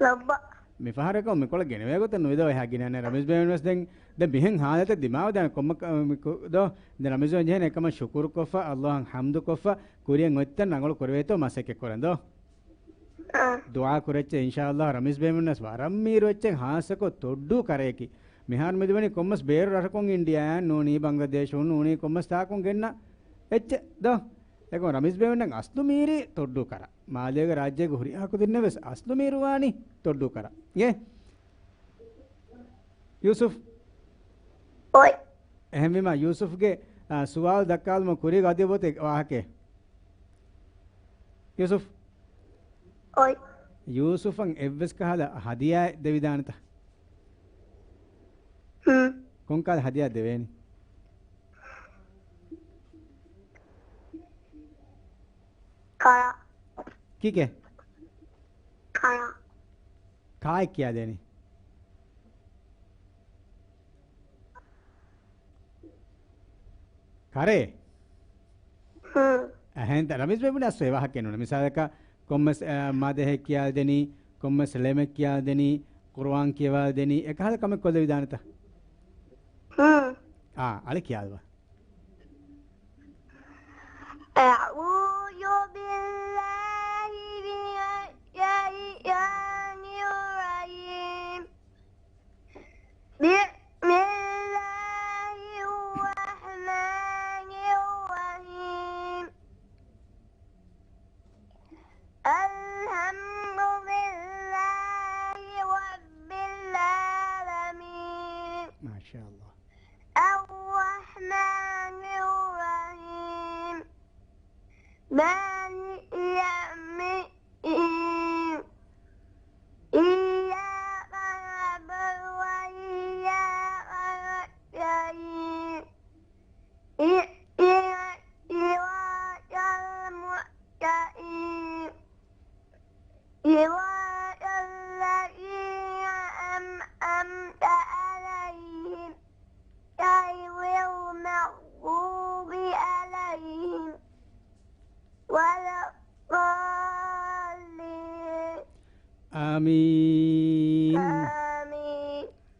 ލައްބަ. މިފަހަރަކު މިކޮޅަށް ގެނެވޭ ގޮތެއް ނުވިދޯ އެހާ ގިނަނެ ރަމީޒް ބޭން ވެސް ދެން، ދެން މިހެން ހާލަތެއް ދިމާވެދާނެ ކޮންމަ ކަ-، މި ކު-، ދޯ؟ ދެން ރަމީޒް ބޭން ޖެހޭނެ އެކަމަށް ޝުކުރު ކޮށްފަ، އައްލާހަށް ޙަމްދު ކޮށްފަ، ކުރިއަށް އޮތްތަން ރަނގަޅު ކުރެވޭތޯ މަސައްކަތް ކުރަން ދޯ؟ އާ. ދުޢާ ކުރައްޗޭ އިންޝާއައްލާހް ރަމީޒް ބޭން ވެސް ވަރަށް މީރު އެއްޗެއް ހާއްސަކޮށް ތޮއްޑޫ ކަރަޔަކީ. މިހާރު މިދިވެނީ ކޮންމެސް ބޭރު ރަށަކުން އިންޑިޔާއަށް ނޫނީ ބަންގްލަދޭޝުން ނޫނީ ކޮންމެސް ތާކުން ގެންނަ އެއްޗެއް ދޯ؟ އެކަމަ ރަމީޒް ބޭން ވެސް އަސްލު މީރީ ތޮއްޑޫ ކަރާ. މާލޭގެ ރާއްޖޭގެ ހުރިހާ ކުދިންނެއް ވެސް އަސްލު މީރު ވާނީ ތޮއްޑޫ ކަރާ. އިނގޭ؟ ޔޫސުފް. އޮތް. އެހެންވީމާ ޔޫސުފްގެ، އާ، ސުވާލު ދައްކާލުމަށް ކުރީގަ އަދި އޮވޭތަ ވާހަކައެއް؟ ޔޫސުފް. އޮތް. ޔޫސުފަށް އެއްވެސް ކަހަލަ ހަދިޔާއެއް ދެވިދާނެތަ؟ ހުން. ކޮންކަހަލަ ހަދިޔާ ދެވޭނީ؟ ކަރާ. ކީކޭ؟ ކަރާ. ކާއެއް ކިޔާދޭނީ؟ ކަރޭ. ހުން. އެހެންތަ ރަމީޒް ބޭން ބުނި އަސްލު އެ ވާހަކައެއް ނޫން. މިސާލަކަށް ކޮންމެސް، އަ، މަދަހެއް ކިޔާދެނީ، ކޮންމެސް ޅެމެއް ކިޔާދެނީ، ޤުރުއާން ކިޔަވާދެނީ، އެކަހަލަ ކަމެއް ކޮށްލެވިދާނެތަ؟ ހުން. އާ، އަޅެ ކިޔާލަބަ. أعوذ بالله من الشيطان الرجيم. بسم الله الرحمن الرحيم. الحمد لله رب العالمين. ما شاء الله. الرحمن الرحيم. مالك يوم الدين. إياك نعبد وإياك نستعين. اهدنا މީން.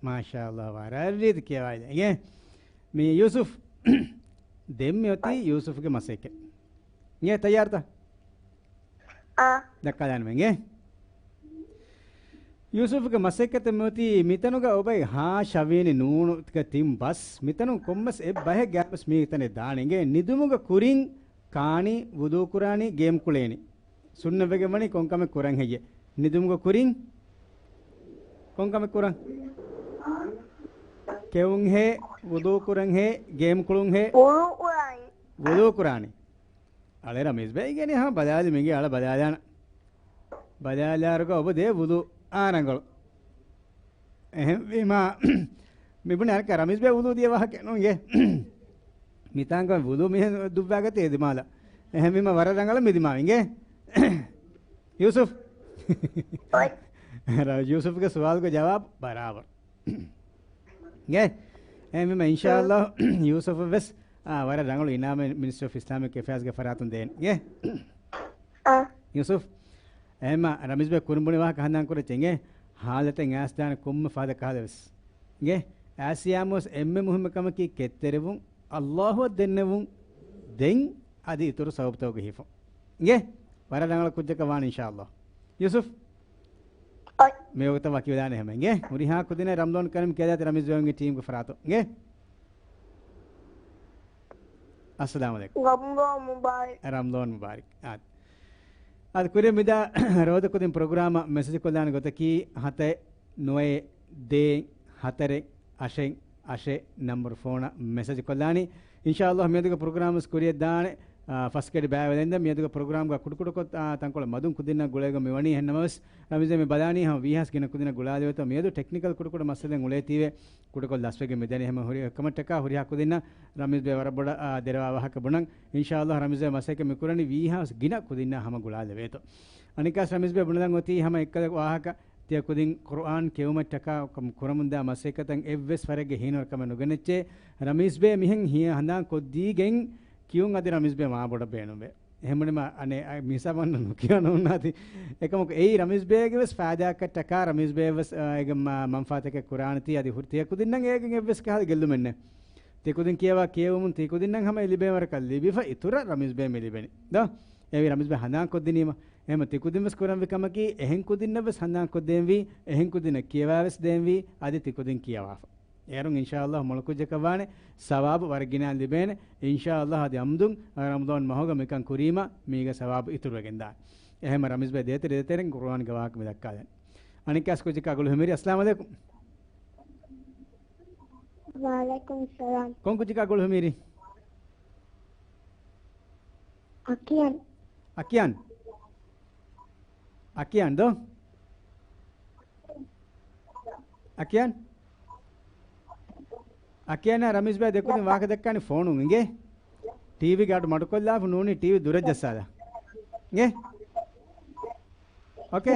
މާޝާﷲ، ވަރަށް ރީތި ކިޔަވާލި. އިނގޭ؟ މި ޔޫސުފް. ދެން މި އޮތީ ޔޫސުފްގެ މަސައްކަތް. އިނގޭ، ތައްޔާރުތަ؟ އާ. ދައްކާލާނަމޭ އިނގޭ. ޔޫސުފްގެ މަސައްކަތަށް މި އޮތީ މިތަނުގަ އޮބައި ހާ ޝަވީނި ނޫނުގެ ތިން ބަސް. މިތަނުން ކޮންމެސް އެއް ބަހެއް ގާތްމަސް މީ ތަނެއް ދާނެ އިނގޭ. ނިދުމުގަ ކުރިން ކާނީ، ވުޟޫ ކުރާނީ، ގޭމް ކުޅޭނީ. ސުންނަތްވެގެން ވަނީ ކޮންކަމެއް ކުރަން ހެއްޔޭ؟ ނިދުމުގަ ކުރިން ކޮންކަމެއް ކުރަން؟ ކެއުން ހޭ، ވުޟޫ ކުރަން ހޭ، ގޭމް ކުޅުން ހޭ. ވުޟޫ ކުރާނީ. ވުޟޫ ކުރާނީ. އަޅެ ރަމީޒް ބޭ އިނގޭނީ ހަމަ ބަލާލި މިނގޭ އަޅަ ބަލާލާނަ. ބަލާލާރުގަ އޮބަ ދޭ ވުޟޫ އާ ރަނގަޅު. އެހެންވީމާ، މިބުނި އަރަކަ ރަމީޒް ބޭ ވުޟޫ ދިޔަ ވާހަކަ ނޫންގެ. މިތާނގަ ވުޟޫ މިހެން ދުއްވާގަތޭ ދިމާލަ. އެހެންވީމާ ވަރަށް ރަނގަޅަށް މި ދިމާވިނގެ. ޔޫސުފް. އޮތް. ރ-، ޔޫސުފްގެ ސުވާލުގެ ޖަވާބު ބަރާބަރު. ގެ. އެހެންވީމާ އިންޝާﷲ ޔޫސުފް ވެސް، އާ، ވަރަށް ރަނގަޅު އިނާމެއް މިނިސްޓްރީ އޮފް އިސްލާމިކް އެފެއާޒްގެ ފަރާތުން ދޭނެ. ގެ. އާ. ޔޫސުފް. އެހެންމާ ރަމީޒް ބޭ ކުރިން ބުނި ވާހަކަ ހަނދާން ކުރައްޗޭ އިނގޭ. ހާލަތެއް އައިސްދާނެ ކޮންމެ ފަހަތަކަށް ވެސް. އިނގޭ. އައިސްޔާމުވެސް އެންމެ މުހިއްމު ކަމަކީ ކެތްތެރިވުން، ﷲ އަށް ދެންނެވުން، ދެން އަދި އިތުރު ސަބަބުތަކުގެ ހިފުން. އިނގޭ. ވަރަށް ރަނގަޅަށް ކުއްޖަކަށް ވާނެ އިންޝާﷲ. ޔޫސުފް. އޮތް. މިވަގުތަށް ވަކިވެލާނެ ހަމަ އިނގޭ. ހުރިހާ ކުދިންނަށް ރަމްޟާން ކަރީމް ކިޔާދޭތި ރަމީޒް ބޭގެ ޓީމްގެ ފަރާތުން. އިނގޭ. އައްސަލާމު ޢަލައިކުމް. ރަމްޟާން މުބާރަކް. ރަމްޟާން މުބާރަކް. އާ. އަދި ކުރިން މިދާ ރޯދަ ކުދިން ޕްރޮގްރާމަށް މެސެޖް ކޮށްލާނެ ގޮތަކީ ހަތެއް ނުވައެއް ދޭއް ހަތަރެއް އަށެއް އަށެއް ނަންބަރު ފޯނަށް މެސެޖް ކޮށްލާނީ. އިންޝާﷲ މިއަދުގެ ޕްރޮގްރާމް ވެސް ކުރިޔަށް ދާނެ. އާ، ފަސް ގަޑި ބައިވެލެންދެން މިއަދުގެ ޕްރޮގްރާމްގަ ކުޑަކުޑަކޮށް، އާ، ތަންކޮޅެއް މަދުން ކުދިންނަށް ގުޅައިގަން މިވަނީ. އެހެންނަމަވެސް ރަމީޒް ބޭ މި ބަލާނީ ހަމަ ވީހާވެސް ގިނަ ކުދިންނަށް ގުޅާލެވޭތޯ. މިއަދު ޓެކްނިކަލް ކުޑަކުޑަ މައްސަލައެއް އުޅޭތީވެ. ކުޑަކޮށް ލަސްވެގެން މިދަނީ ހަމަ ހުރި އެކަމަށްޓަކާ ހުރިހާ ކުދިންނަށް ރަމީޒް ބޭ ވަރަށް ބޮޑަށް، އާ، ދެރަވާ ވާހަކަ ބުނަން. އިންޝާﷲ ރަމީޒް ބޭ މަސައްކަތް މި ކުރަނީ ވީހާވެސް ގިނަ ކުދިންނާ ހަމަ ގުޅާލެވޭތޯ. އަނެއްކާސް ރަމީޒް ބޭ ބުނެލަން އޮތީ ހަމަ އެއްކަލަ ވާހަކަ ތިޔަ ކުދިން ޤުރުއާން ކެއުމަށްޓަކާ ކަމް ކުރަމުންދާ މަސައްކަތަށް އެއްވެސް ވަރެއްގެ ހީނުވާކަމެއް ނުގެނެއްޗޭ. ރަމީޒް ބޭ މިހެން ހިޔަ ހަނދާން ކޮށްދީގެން ކިޔުން އަދި ރަމީޒް ބޭ މާ ބޮޑަށް ބޭނުންވޭ. އެހެންވީމަ އަނެއް އަ، މި ހިސާބަށް ނުކިޔާ ނޯންނާތި. އެކަމަކު އެއީ ރަމީޒް ބޭގެ ވެސް ފާއިދާއަކަށްޓަކާ ރަމީޒް ބޭ ވެސް، އާ، އޭގެ މަ-، މަންފާތަކެއް ކުރާނެތީ އަދި ހުރި ތިޔަ ކުދިންނަށް އޭގެން އެއްވެސް ކަހަލަ ގެއްލުމެއް ނެތް. ތި ކުދިން ކިޔަވާ ކިޔެވުމުން ތި ކުދިންނަށް ހަމަ ލިބޭ ވަރަކަށް ލިބިފަ އިތުރަށް ރަމީޒް ބޭ މި ލިބެނީ. ދޯ؟ އެވީ ރަމީޒް ބޭ ހަނދާން ކޮށްދިނީމަ. އެހެންމަ ތި ކުދިން ވެސް ކުރަންވި ކަމަކީ އެހެން ކުދިންނަށް ވެސް ހަނދާން ކޮށްދޭންވީ، އެހެން ކުދިންނަށް ކިޔަވާ ވެސް ދޭންވީ، އަދި ތި ކުދިން ކިޔަވާފަ. އޭރުން އިންޝާﷲ މޮޅު ކުއްޖަކަށް ވާނެ ސަވާބު ވަރަށް ގިނައިން ލިބޭނެ. އިންޝާﷲ އަދި އަމްދުން ރަމަޟާން މަހުގަ މިކަން ކުރީމަ މީގެ ސަވާބު އިތުރުވެގެންދާނެ. އެހެންމަ ރަމީޒް ބޭ ދޭތެރެ ދޭތެރެން ޤުރުއާންގެ ވާހަކަ މި ދައްކާލަން. އަނެއްކާސް ކުއްޖަކާ ގުޅު ހިމެރި. އައްސަލާމު ޢަލައިކުމް. ވަޢަލައިކުމް އައްސަލާމް. ކޮން ކުއްޖަކާ ގުޅު ހިމެރި؟ އަކިޔަން. އަކިޔަން. އަކިޔަން ދޯ؟ އަކިޔަން؟ އަކިޔަނާ ރަމީޒް ބޭ ދެކުދިން ވާހަކަ ދައްކާނީ ފޯނުން އިނގޭ؟ ޓީވީގެ އަޑު މަޑުކޮށްލާފަ ނޫނީ ޓީވީ ދުރަށް ޖައްސާލާ. އިނގޭ؟ އޯކޭ؟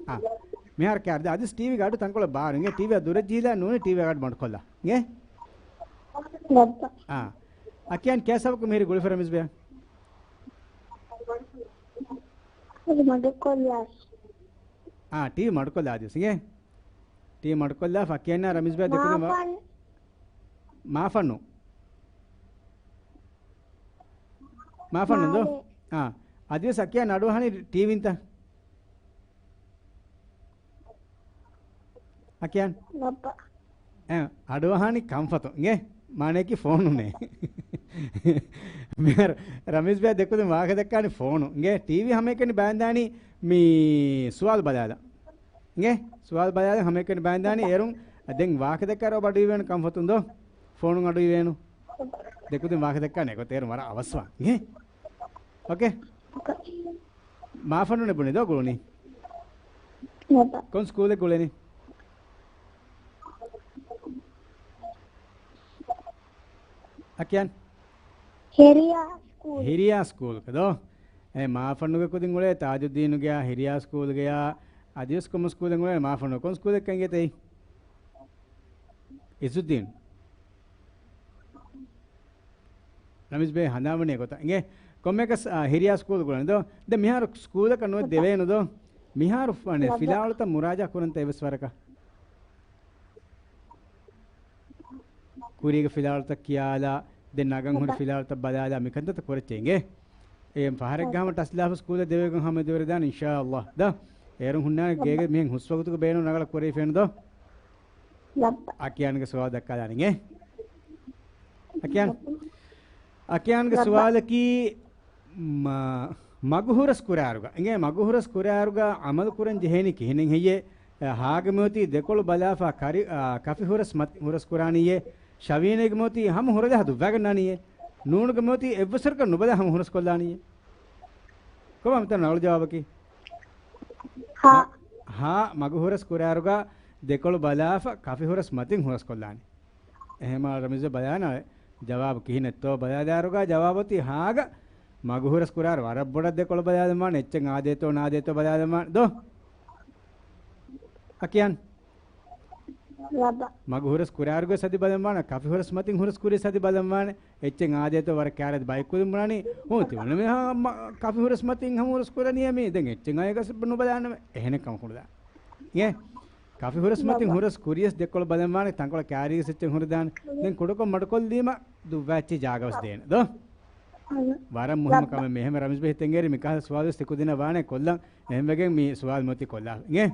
އާ. މިހާރު ކާރް ދާ އަދިސް ޓީވީގެ އަޑު ތަންކޮޅެއް ބާރު އިނގޭ؟ ޓީވީއާ ދުރަށް ޖީލާ ނޫނީ ޓީވީގެ އަޑު މަޑުކޮށްލާ. އިނގޭ؟ އާ. އަކިޔަން ކޭ ސަބަބަކުން މިހިރީ ގުޅިފަ ރަމީޒް ބޭ؟ އަދި މަޑުކޮށްލާ. އާ، ޓީވީ މަޑުކޮށްލާ އަދިސް އިނގޭ؟ ޓީވީ މަޑުކޮށްލާ އަކިޔަނާ ރަމީޒް ބޭ ދެކުދިން ވާ-، މާފަން. މާފަންނު. މާފަންނު ދޯ؟ މާލެ. އާ. އަދިވެސް އަކިޔަން އަޑުއަހަނީ ޓީވީންތަ؟ އަކިޔަން؟ ބައްޕަ. އެ، އަޑުއަހާނީ ކަންފަތު. އިނގޭ؟ މާނަޔަކީ ފޯނުނޭ. މިހާރު ރަމީޒް ބޭ ދެކުދިން ވާހަކަ ދައްކާނީ ފޯނު. އިނގޭ؟ ޓީވީ ހަމައެކަނި ބައިންދާނީ މި ސުވާލު ބަލާލަ. އިނގޭ؟ ސުވާލު ބަލާލަ ހަމައެކަނި ބައިންދާނީ އޭރުން ދެން ވާހަކަ ދައްކާ ރޯ ބަޑުވިވޭނު ކަންފަތުން ދޯ؟ ފޯނުން އަޑުއިވޭނު. ދެކުދިން ވާހަކަ ދައްކާނެ އެގޮތަށް އޭރު ވަރަށް އަވަސްވާ. އިނގޭ؟ އޯކޭ؟ މާފަންނުނެ ބުނި ދޯ ގުޅުނީ؟ ކޮން ސްކޫލެއް ގުޅެނީ؟ އަކިޔަން؟ ހިރިޔާ ސްކޫލް. ހިރިޔާ ސްކޫލްގަ ދޯ؟ އެ މާފަންނުގެ ކުދިން އުޅޭ ތާޖުއްދީނުގެޔާ ހިރިޔާ ސްކޫލްގެޔާ އަދިވެސް ކޮންމެ ސްކޫލެއް އުޅޭ މާފަންނު ކޮން ސްކޫލެއްކަން އިނގޭތަ އެއީ؟ އިޒުއްދީން. ރަމީޒް ބޭ ހަނދާންވަނީ އެގޮތަށް. އިނގޭ ކޮންމެއަކަސް، އާ، ހިރިޔާ ސްކޫލް ގުޅަނީ ދޯ؟ ދެ މިހާރު ސްކޫލަކަށް ނުވެ ދެވޭނު ދޯ؟ މިހާރު ފަނެ ލައްބަ. ފިލާވަޅުތައް މުރާޖާ ކުރަންތަ އެވެސް ވަރަކަށް؟ ކުރީގެ ފިލާވަޅުތައް ކިޔާލާ، ދެން ނަގަން ހުރި ލައްބަ. ފިލާވަޅުތައް ބަލާލާ، މިކަންތައް ކުރައްޗޭ އިނގޭ. އޭ ފަހަރެއްގަ ހަމަ ޓަސްލާފަސް ކޫލަ ދެވޭގޮން ހަމަ ދެވެރެދާނެ އިންޝާﷲ. ދޯ؟ އޭރުން ހުންނާނެ ލައްބަ. ގޭގެ މިހެން ހުސް ވަގުތުގަ ބޭނުން ރަނގަޅަށް ކުރެވިފޭނެ ދޯ؟ ލައްބަ. އަކިޔާންގެ ސުވާލު ދައްކާލާނެ އިނގޭ. އަކިޔާން. އަކިޔާންގެ ލައްބަ. ސުވާލަކީ މަ-، މަގުހުރަސް ކުރާރުގަ. އިނގޭ މަގުހުރަސް ކުރާރުގަ އަމަލު ކުރަން ޖެހޭނީ ކިހިނެއް ހެއްޔޭ؟ އެ، ހާގެ މިއޮތީ ދެކޮޅު ބަލާފަ ކަރި-، އާ، ކަފި ހުރަސް މަތި ހުރަސް ކުރާނީއޭ؟ ޝަވީނޭގެ މިއޮތީ ހަމަ ހުރަލަހަ ދުއްވާގަންނާނީއޭ؟ ނޫނުގެ މިއޮތީ އެއްވެސް ވަރަކަށް ނުބަލާ ހަމަ ހުރަސް ކޮށްލާނީއޭ؟ ކޮބާ މިތަން ރަނގަޅު ޖަވާބަކީ؟ ހާ. މަ-، ހާ މަގު ހުރަސް ކުރާރުގަ ދެކޮޅު ބަލާފަ ކަފި ހުރަސް މަތިން ހުރަސް ކޮށްލާނީ. އެހެމާ ރަމީޒު ބަލާނަ ޖަވާބު ކިހިނެއްތޯ ބަލާލާރުގަ ޖަވާބު އޮތީ ހާގަ މަގު ހުރަސް ކުރާރު ވަރަށް ބޮޑަށް ދެކޮޅު ބަލާލަމާނެ އެއްޗެއް އާދޭތޯ ނާދޭތޯ ބަލާލަމާނެ ދޯ؟ އަކިޔާން. ލައްބަ. މަގު ހުރަސް ކުރާރުގަ ސަދި ބަލަންވާނެ، ކަފި ހުރަސް މަތިން ހުރަސް ކުރި ސަދި ބަލަންވާނެ. އެއްޗެއް އާދޭތޯ ވަރަށް ކާރަތި ބައެއް ކުދިން ބުނާނީ، ހޫ، ތިވަނަ މީހާ މަ-، ކަފި ހުރަސް މަތިން ހަމަ ހުރަސް ކުރަނީ މީ. ދެން އެއްޗެއް އަޔަގަސް ނުބަލާނަމެ. އެހެނެއް ކަމަކު ނުދާ. އޭ، ކަފި ހުރަސް މަތިން ހުރަސް ކުރިޔަސް ދެކޮޅު ބަލަންވާނެ، ތަންކޮޅަށް ކާރީގެ ސެއްޗެއް ހުރިދާނެ. ދެން ކުޑަކޮށް މަޑުކޮށްލީމަ ދުއްވާ އެއްޗެއް ޖާގަވެސް ދޭނެ. ދޯ؟ ވަރަށް މުހިއްމު ކަމެއް މީ. އެހެން ރަމީޒް ބެ ހިތެއް އެރި މިކަހަލަ ސުވާލުވެސް ތިކުދިންނަށް ވާނެ ކޮށްލަން. އެހެންވެގެން މި ސުވާލު މިއޮތީ ކޮށްލާ. އިނގޭ؟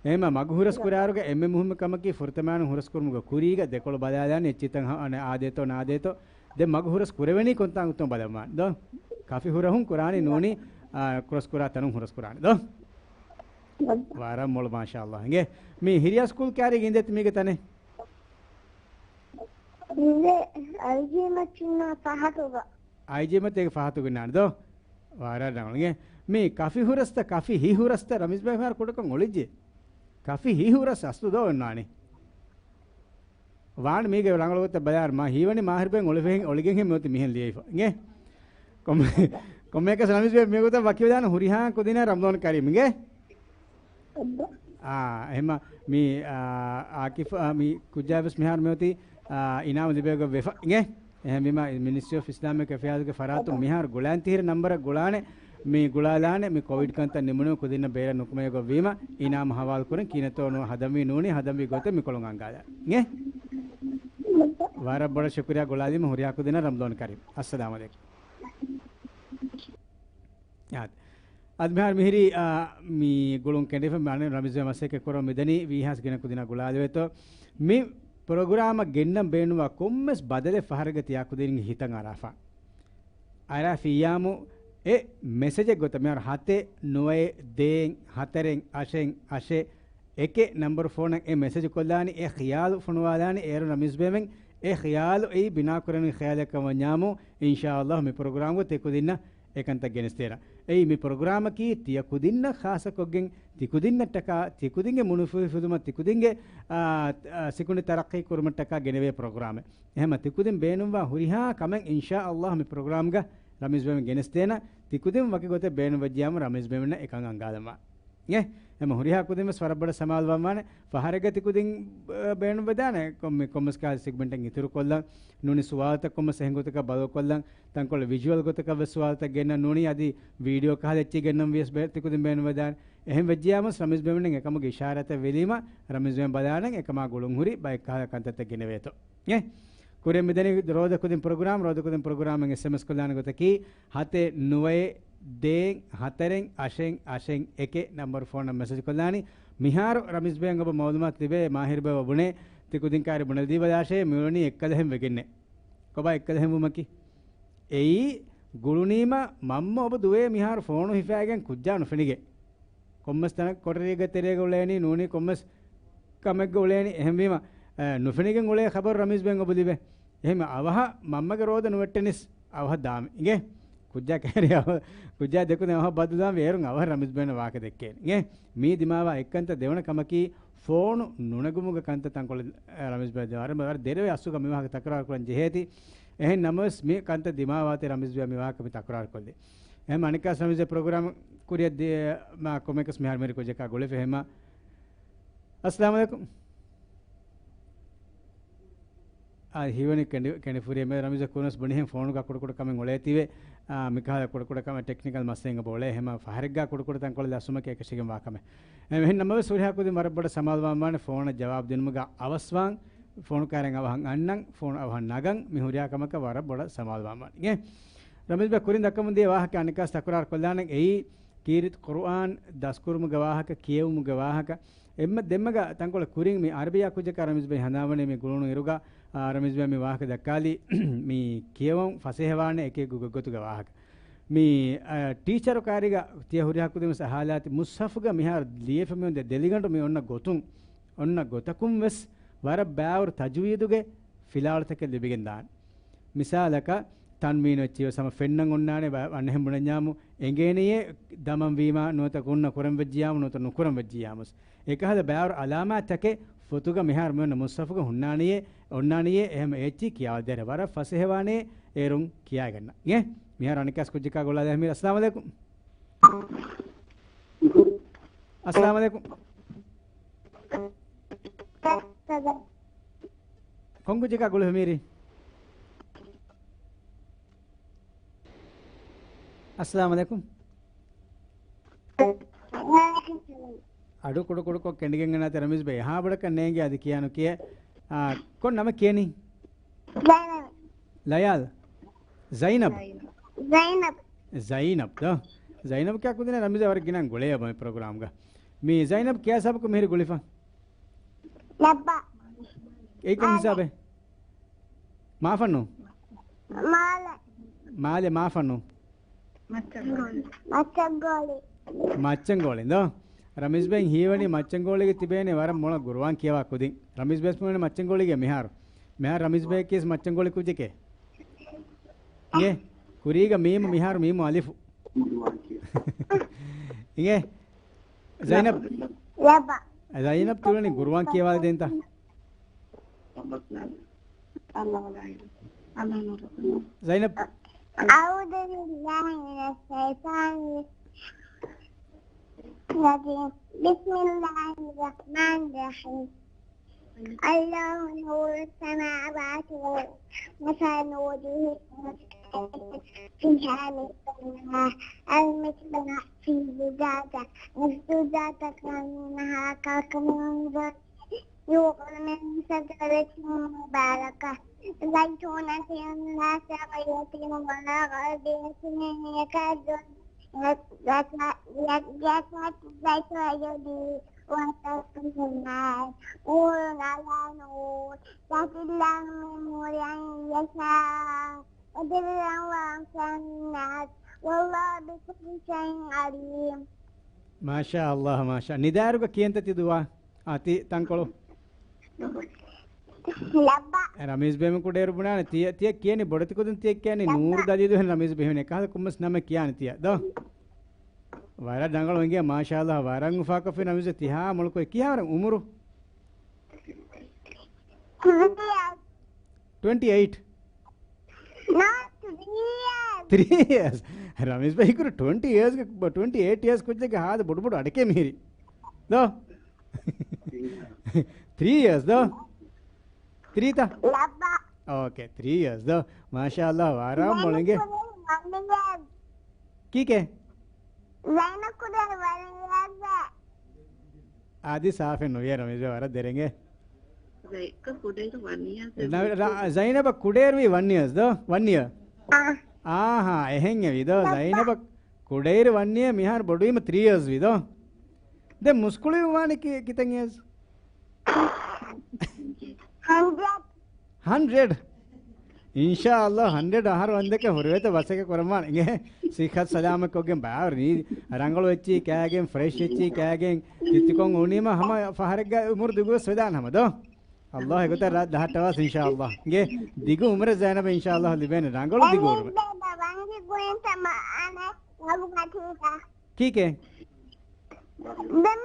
އެހެންމަ މަގު ހުރަސް ކުރާރުގަ އެންމެ މުހިއްމު ކަމަކީ ފުރަތަމައިނު ހުރަސް ކުރުމުގަ ކުރީގަ ދެކޮޅު ބަލާލާނެ އެއްޗިތައް ހަ-، އަނެ އާދޭތޯ ނާދޭތޯ. ދެން މަގު ހުރަސް ކުރެވެނީ ކޮންތާނގުތޯ ބަލަންވާނެ. ދޯ؟ ކަފި ހުރަހުން ކުރާނީ ނޫނީ، އާ، ކްރޮސް ކުރާ ތަނުން ހުރަސް ކުރާނެ. ދޯ؟ ވަރަށް މޮޅު މާޝާﷲ. އިނގޭ؟ މި ހިރިއަސް ސްކޫލް ކާރީގަ އިނދެތި މީގެ ތަނެއް؟ އިނދެ އައިޖީމަތިންނާ ފަހަތުގަ. އައިޖީމަތީގެ ފަހަތުގަ އިންނާނެ ދޯ؟ ވަރަށް ރަނގަޅު. އިނގޭ؟ މި ކަފި ހުރަސްތަ، ކަފި ހި ހުރަސްތަ ރަމީޒް ބެ މިހާރު ކުޑަކޮށް އޮޅިއްޖެ. ކަފި ހި ހުރަސް އަސްލު ދޯ އޮންނާނީ. ވާން މީގެ ރަނގަޅު ގޮތަށް ބަލާ، މާ ހީވަނީ މާހިރު ބެ އޮޅިފެހެން އޮޅިގެން ހެން މިއޮތީ މިހެން ލިޔެފަ. އިނގޭ؟ ކޮންމެ-، ކޮންމެއަކަސް ރަމީޒް ބެ މި ގޮތަށް ވަކިވެދާނެ ހުރިހާ ކުދިންނަށް ރަމަޟާން ކަރީމް. އިނގޭ؟ އާ، އެހެމަ މި، އާ، އާކިފް، އާ، މި ކުއްޖާވެސް މިހާރު މިއޮތީ، އާ، އިނާމު ލިބޭގޮތް ވެފަ. އިނގޭ؟ އެހެންވީމަ މިނިސްޓްރީ އޮފް އިސްލާމިކް އެފެއާޒްގެ ފަރާތުން މިހާރު ގުޅާން ތިހިރަ ނަންބަރަށް ގުޅާނެ، މި ގުޅާލާނެ، މި ކޮވިޑް ކަންތައް ނިމުނު ކުދިންނަށް ބޭރަށް ނުކުމެވޭގޮތް ވީމަ، އިނާމު ހަވާލު ކުރަން ކިހިނެއްތޯ ނުވަ ހަދަންވީ ނޫނީ ހަދަންވީ ގޮތެއް މިކޮޅުން އަންގާލާ. އިނގޭ؟ ވަރަށް ބޮޑަށް ޝުކުރިޔާ ގުޅާލީމަ ހުރިހާ ކުދިންނަށް ރަމަޟާން ކަރީމް. އައްސަލާމު ޢަލައިކުމް. އާދެ. އަދި މިހާރު މިހިރީ، އާ، މި ގުޅުން ކެނޑިފަ މި އަނެއް ރަމީޒް ބެ މަސައްކަތް ކުރަމުން މިދަނީ ވީހާސް ގިނަ ކުދިންނަށް ގުޅާލެވޭތޯ. މި ޕްރޮގްރާމަށް ގެންނަން ބޭނުންވާ ކޮންމެސް ބަދަލެއް ފަހަރެއްގަ ތިޔާ ކުދިންގެ ހިތަށް އަރާފަ. އަރާފިއްޔާމު އެ މެސެޖެއް ގޮތަށް މިހާރު ހަތެއް ނުވައެއް ދޭއް ހަތަރެއް އަށެއް އަށެއް އެކެއް ނަންބަރު ފޯނަށް އެ މެސެޖު ކޮށްލާނީ އެ ޚިޔާލު ފޮނުވާލާނީ އޭރު ރަމީޒް ބެމެން އެ ޚިޔާލު އެއީ ބިނާކުރަނީ ޚިޔާލެއްކަމަށް ވަންޏާމު އިންޝާﷲ މި ޕްރޮގްރާމްގަ ތިކުދިންނަށް އެކަންތައް ގެނެސްދޭނަ. އެއީ މި ޕްރޮގްރާމަކީ ތިޔަ ކުދިންނަށް ޚާއްޞަކޮށްގެން ތިކުދިންނަށްޓަކާ ތިކުދިންގެ މުނުފުހިފުލުމަށް ތިކުދިންގެ، އާ، އާ، ސިކުނޑި ތަރައްޤީ ކުރުމަށްޓަކާ ގެނެވޭ ޕްރޮގްރާމެއް. އެހެމަ ތިކުދިން ބޭނުންވާ ހުރިހާ ކަމެއް އިންޝާﷲ މި ޕްރޮގްރާމްގަ ރަމީޒް ބެމެން ގެނެސްދޭނަ. ތިކުދިން ވަކި ގޮތެއް ބޭނުންވެއްޖިޔާމު ރަމީޒް ބެމެންނަށް އެކަން އަންގާލަމާ. އެ، އެމަ ހުރިހާ ކުދިން ވެސް ވަރަށް ބޮޑަށް ސަމާލުވާންވާނެ. ފަހަރެއްގަ ތިކުދިން، އަ، ބޭނުންވެދާނެ ކޮންމެ، ކޮންމެސް ކާލް ސެގްމެންޓެއް އިތުރުކޮށްލަން. ނޫނީ ސުވާލުތައް ކޮންމެސް އެހެން ގޮތަކަށް ބަދަލުކޮށްލަން. ތަންކޮޅެއް ވިޖުއަލް ގޮތަކަށް ވެސް ސުވާލުތައް ގެންނަން. ނޫނީ އަދި ވީޑިއޯ ކަހަލަ އެއްޗެއް ގެންނަން ވިޔަސް ބޭ-، ތިކުދިން ބޭނުންވެދާނެ. އެހެން ވެއްޖިޔާމުސް ރަމީޒް ބެމެން އެކަމުގެ އިޝާރާތެއް ވެލީމަ ރަމީޒް ބެމެން ބަލާނަން އެކަމާ ގުޅުން ހުރި ބައެއް ކަހަލަ ކަންތައްތައް ގެނެވޭތޯ. އެ، ކުރިއަށް މިދަނީ ރޯދަ ކުދިން ޕްރޮގްރާމް، ރޯދަ ކުދިން ޕްރޮގްރާމެއް އެސްއެމްއެސް ކޮށްލާނެ ގޮތަކީ، ހަތެއް ނުވައެއް ދޭއް ހަތަރެއް އަށެއް އަށެއް އެކެއް ނަންބަރު ފޯނަށް މެސެޖް ކޮށްލާނީ. މިހާރު ރަމީޒް ބެއަށް އޮބަ މައުލޫމާތު ލިބޭ، މާހިރު ބެ އޮބަ ބުނޭ، ތި ކުދިން ކާރި ބުނެލަދީބަލާށޭ، މިއުޅެނީ އެއްކަލަހެން ވެގެންނޭ. ކޮބާ އެއްކަލަހެން ވުމަކީ؟ އެއީ، ގުޅުނީމަ މަންމަ އޮބަ ދުވޭ މިހާރު ފޯނު ހިފާގެން ކުއްޖާ ނުފެނިގެން. ކޮންމެސް ތަނަށް ކޮޓަރީގެ ތެރޭގަ އުޅޭނީ ނޫނީ ކޮންމެސް ކަމެއްގަ އުޅޭނީ. އެހެންވީމަ، އަ، ނުފެނިގެން އުޅޭ ޚަބަރު ރަމީޒް ބެން އޮބުލިބެ. އެހެންވީމަ އަވަހަށް މަންމަގެ ރޯދަ ނުވެއްޓެނިސް އަވަހަށް ދާމި. އިނގޭ؟ ކުއްޖާ ކައިރި އަވަ-، ކުއްޖާ ދެކުދިން އަވަހަށް ބަދަލުދާން އޭރުން އަވަހަށް ރަމީޒް ބެން ވާހަކަ ދެއްކޭނެ. އިނގޭ؟ މީ ދިމާވާ އެއްކަންތައް. ދެވަނަ ކަމަކީ ފޯނު ނުނެގުމުގެ ކަންތައް ތަންކޮޅެއް، އަ، ރަމީޒް ބެ ދެ-، ވަރަށް، ވަރަށް ދެރަވެ އަސްލުގަ މި ވާހަކަ ތަކުރާރު ކުރަން ޖެހޭތީ. އެހެން ނަމަވެސް މި ކަންތައް ދިމާވާތީ ރަމީޒް ބެ މި ވާހަކަ މި ތަކުރާރު ކޮށްލީ. އެހެން އަނެއްކާ ރަމީޒް ޕްރޮގްރާމް ކުރިއަށް ދި-، މާ ކޮމެކަސް މިހާރު މިރި ކުއްޖަކާ ގުޅިފަ އެހެމާ. އައްސަލާމު ޢަލައިކުމް. އާ، ހީވަނީ ކެނޑި-، ކެނޑިފުރި އެމެ ރަމީޒަށް ކުރިނަސް ބުނިހެން ފޯނުގަ ކުޑަކުޑަ ކަމެއް އުޅޭތީވެ. އާ، މިކަހަލަ ކުޑަކުޑަ ކަމެއް ޓެކްނިކަލް މައްސަލައިން އެބަ އުޅޭ. ހަމަ ފަހަރެއްގާ ކުޑަކުޑަ ތަންކޮޅެއް ލަސްވުމަކީ އެކަށީގެންވާ ކަމެއް. އެ، އެހެން ނަމަވެސް ހުރިހާ ކުދިން ވަރަށް ބޮޑަށް ސަމާލުވާންވާނެ ފޯނަށް ޖަވާބު ދިނުމުގަ އަވަސްވާން. ފޯނު ކާރިން އަވަހަށް އަންނަން، ފޯނު އަވަހަށް ނަގަން، މި ހުރިހާ ކަމަކަށް ވަރަށް ބޮޑަށް ސަމާލުވާންވާނެ. އިނގޭ؟ ރަމީޒް ބައް ކުރިން ދައްކަމުން ދިޔަ ވާހަކަ އަނެއްކާސް ތަކުރާރު ކޮށްލާނަން. އެއީ ކީރިތި ޤުރުއާން ދަސްކުރުމުގެ ވާހަކަ. އެންމެ ދެންމެގަ ތަންކޮޅެއް ކުރިން މި އަރަބިއްޔާ ކުއްޖަކާ ރަމީޒް ބައި ހަނދާންވަނީ މި ގުޅުނު އިރުގަ، އާ، ރަމީޒް ބައި މި ވާހަކަ ދައްކާލީ މި ކިޔަވަން ފަސޭހަވާނެ އެކެއް ގޮ-، ގޮތުގެ ވާހަކަ. މި، އަ، ޓީޗަރު ކާރިގަ ތިޔަ ހުރިހާ ކުދިން ވެސް އަހާލާތި މުޞްޙަފުގަ މިހާރު ލިޔެފަ މި އޮން ދެ ދެލިގަނޑު މި އޮންނަ ގޮތުން، އޮންނަ ގޮތަކުން ވެސް ވަރަށް ބާވަރު ތަޖުވީދުގެ ފިލާވަޅުތަކެއް ލިބިގެން ދާނެ. މިސާލަކަށް، ތަންވީނު އެއްޗިވެސް ހަމަ ފެންނަން އޮންނާނެ، ބަ-، އަނެއްހެން ބުނަންޏާމު އެނގޭނެޔޭ، ދަމަން ވީމާ ނުވަތަ ގުންނަ ކުރަން ވެއްޖިޔާމު ނުވަތަ ނުކުރަން ވެއްޖިޔާމުސް. އެކަހަލަ ބާވަރު އަލާމާތްތަކެއް ފޮތުގަ މިހާރު މި އޮންނަ މުޞްޙަފުގަ ހުންނާނެޔޭ، އޮންނާނެޔޭ، އެހެން އެއްޗި ކިޔާވަދޭނެ. ވަރަށް ފަސޭހަވާނެ އޭރުން ކިޔާގަންނަ. އިނގޭ؟ މިހާރު އަނެއްކާސް ކުއްޖަކާ ގުޅާލާ މި. އައްސަލާމު ޢަލައިކުމް. އައްސަލާމު ޢަލައިކުމް. ކޮން ކުއްޖަކާ ގުޅިފަ މީރި؟ އައްސަލާމު ޢަލައިކުމް. އަޑު ކުޑަ ކުޑަކޮށް ކެނޑިގެން އަންނާތި ރަމީޒް ބައި. އެހާ ބޮޑަކަށް ނޭނގެ އަދި ކިޔާނު ކިޔޭ. އާ، ކޮން ނަމެއް ކިޔަނީ؟ ޒައިނަބް. ލަޔާލް. ޒައިނަބް. ޒައިނަބް. ޒައިނަބް ދޯ. ޒައިނަބް ކިޔާ ކުދިން ރަމީޒް ވަރަށް ގިނަ ގުޅޭ ބަ މި ޕްރޮގްރާމްގަ. މި ޒައިނަބް ކިޔާ ހިސާބަކު މިހިރި ގުޅިފަ؟ ލައްބަ. އެއީ ކޮން ހިސާބެއް؟ މާފަންނު؟ މާލެ. މާލެ މާފަންނު؟ މައްޗަށްގޯޅި. މައްޗަށްގޯޅި ދޯ. ރަމީޒް ބައި ހީވަނީ މައްޗަށްގޯޅީގެ ތިބޭނެ ވަރަށް މޮޅަށް ގުރުއާން ކިޔަވާ ކުދިން. ރަމީޒް ބައި ވެސް މިވަނީ މައްޗަށްގޯޅީގެ މިހާރު. މިހާރު ރަމީޒް ބައި ކިޔަސް މައްޗަށްގޯޅި ކުއްޖެކޭ. އިނގޭ؟ ކުރީގަ މީމު މިހާރު މީމު އަލިފު. އިނގޭ؟ ޒައިނަބް. ލައްބަ. ޒައިނަބް ތިއުޅެނީ ގުރުއާން ކިޔަވާލަދޭންތަ؟ ޒައިނަބް. أعوذ بالله من الشيطان الرجيم. بسم الله الرحمن الرحيم. الله نور السماوات والأرض. مثل نوره كمشكاة فيها مصباح. المصباح في زجاجة. الزجاجة كأنها كوكب دري. يوقد من شجرة مباركة زيتونة لا شرقية ولا غربية يكاد يتساءل الزيت بزيت النار. نور على نور. يهدي الله لنوره من يشاء. ويضل الله أكثر الناس. والله بكل شيء عليم. މާޝާ ﷲ، މާޝާ. ނިދާއިރުގަ ކިޔަންތަ ތި ދުވާ؟ އާ، ތި ތަންކޮޅު. ލައްބަ. ރަމީޒް ބެހެމެ ކުޑައިރު ބުނާނެ. ތިޔަ، ތިޔަ ކިޔަނީ ބޮޑެތި ކުދިން ތިޔަ ކިޔަނީ ނޫރު ދަލީލު ހެން ރަމީޒް ބެހެމެ. ކަހަލަ ކުމަސް ނަމެ ކިޔާނެ ތިޔަ. ދޯ. ވަރަށް ރަނގަޅު އިނގޭ މާޝާ ﷲ. ވަރަށް އުފާކޮށްފި ރަމީޒް ތިހާ މޮޅުކޮށް. ކިހާވަރަށް އުމުރު؟ ޓްވެންޓީ އެއިޓް. ނޯ، ތްރީ އިޔާސް. ތްރީ އިޔާސް. ރަމީޒް ބައި ކުރު ޓްވެންޓީ އިޔާސްގެ، ޓްވެންޓީ އެއިޓް އިޔާސް ކުއްޖެއްގެ ހާދަ ބޮޑު ބޮޑު އަޑެކޭ މިހިރި. ދޯ؟ ތްރީ އިޔާސް ދޯ؟ ތްރީތަ؟ ލައްބަ. އޯކޭ، ތްރީ އިޔާސް ދޯ؟ މާޝާ ﷲ، ވަރަށް މޮޅު އިނގޭ. ކީކޭ؟ ޒައިނަބް ކުރެ ވަރިޔާޒަ. އަދި ސާފެއް ނުވިޔަ ރަމީޒް ވަރަށް ދެރެނގެ. ޒައިނަބް ކުޑައިރު ވަން އިޔާސް. ނަ-، ރަ-، ޒައިނަބަށް ކުޑައިރުވީ ވަން އިޔާސް ދޯ؟ ވަން އިޔާ. އާ. އާހާ، އެހެން އެވީ ދޯ. ޒައިނަބަށް ކުޑައިރު ވަން އިޔާ މިހާރު ބޮޑުވީމަ ތްރީ އިޔާސް ވީ ދޯ. ދެން މުސްކުޅިވުން ވާނީ ކި-، ކިތަން އިޔާސް؟ ހަންޑްރެޑް. ހަންޑްރެޑް. އިންޝާ ﷲ ހަންޑްރެޑް އަހަރު ވަންދެކެ ހުރިވޭތަ ބަސްއެކެ ކުރަމާން އިނގޭ. ސިއްހަތު ސަލާމަތްކޮށްގެން ބާވަރު ނީ ރަނގަޅު އެއްޗި ކައިގެން، ފްރެޝް އެއްޗި ކައިގެން ތިތިކޮން އުނީމަ ހަމަ ފަހަރެއްގަ އުމުރު ދިގުވެސް ވެދާނެ ހަމަ ދޯ. ﷲ އެގޮތަށް ރާ ދަހަށްޓަވާސް އިންޝާ ﷲ. އިނގޭ ދިގު އުމުރެއް ޒައިނަބަށް އިންޝާ ﷲ ލިބޭނެ ރަނގަޅު ދިގު އުމުރެއް. ކީކޭ؟ ދެން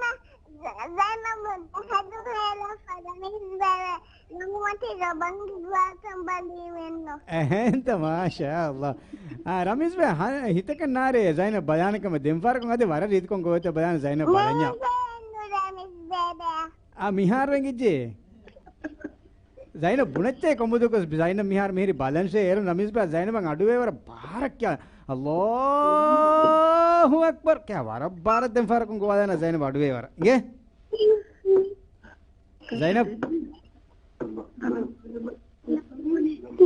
ޒައިނަބު ދަހަދު ހޭލަ ފަދަ މިސްބޭވެ ނަމުމަތި ރަބަންގި ގުވާތަން ބަލީމެއްނު. އެހެންތަ؟ މާޝާ ﷲ. އާ، ރަމީޒް ބޭ، ހަ-، ހިތަކަށް ނާރޭ ޒައިނަބް ބަޔާނެ ކަމަށް ދެން ފަހަރަކުން އަދި ވަރަށް ރީތިކޮން ގޮވޭތަ ބަޔާނެ ޒައިނަބް ބަލަންޏާ. ނުރޭ މިސްބޭބެ. އާ، މިހާރު އެނގިއްޖެ. ޒައިނަބް ބުނެއްޗޭ ކޮނބުދޫކޮސް ޒައިނަބް މިހާރު މިހިރި ބަލަންށޭ އޭރު ރަމީޒް ބާ ޒައިނަބަށް އަޑުވޭ ވަރަށް ބާރަށް ކިޔާ. އައްލާހު އަކްބަރު. ކިޔާ ވަރަށް ބާރަށް ދެން ފަހަރަކުން ގޮވާލާނަ ޒައިނަބް އަޑުވޭ ވަރަށް. އިނގޭ؟ ޒައިނަބް.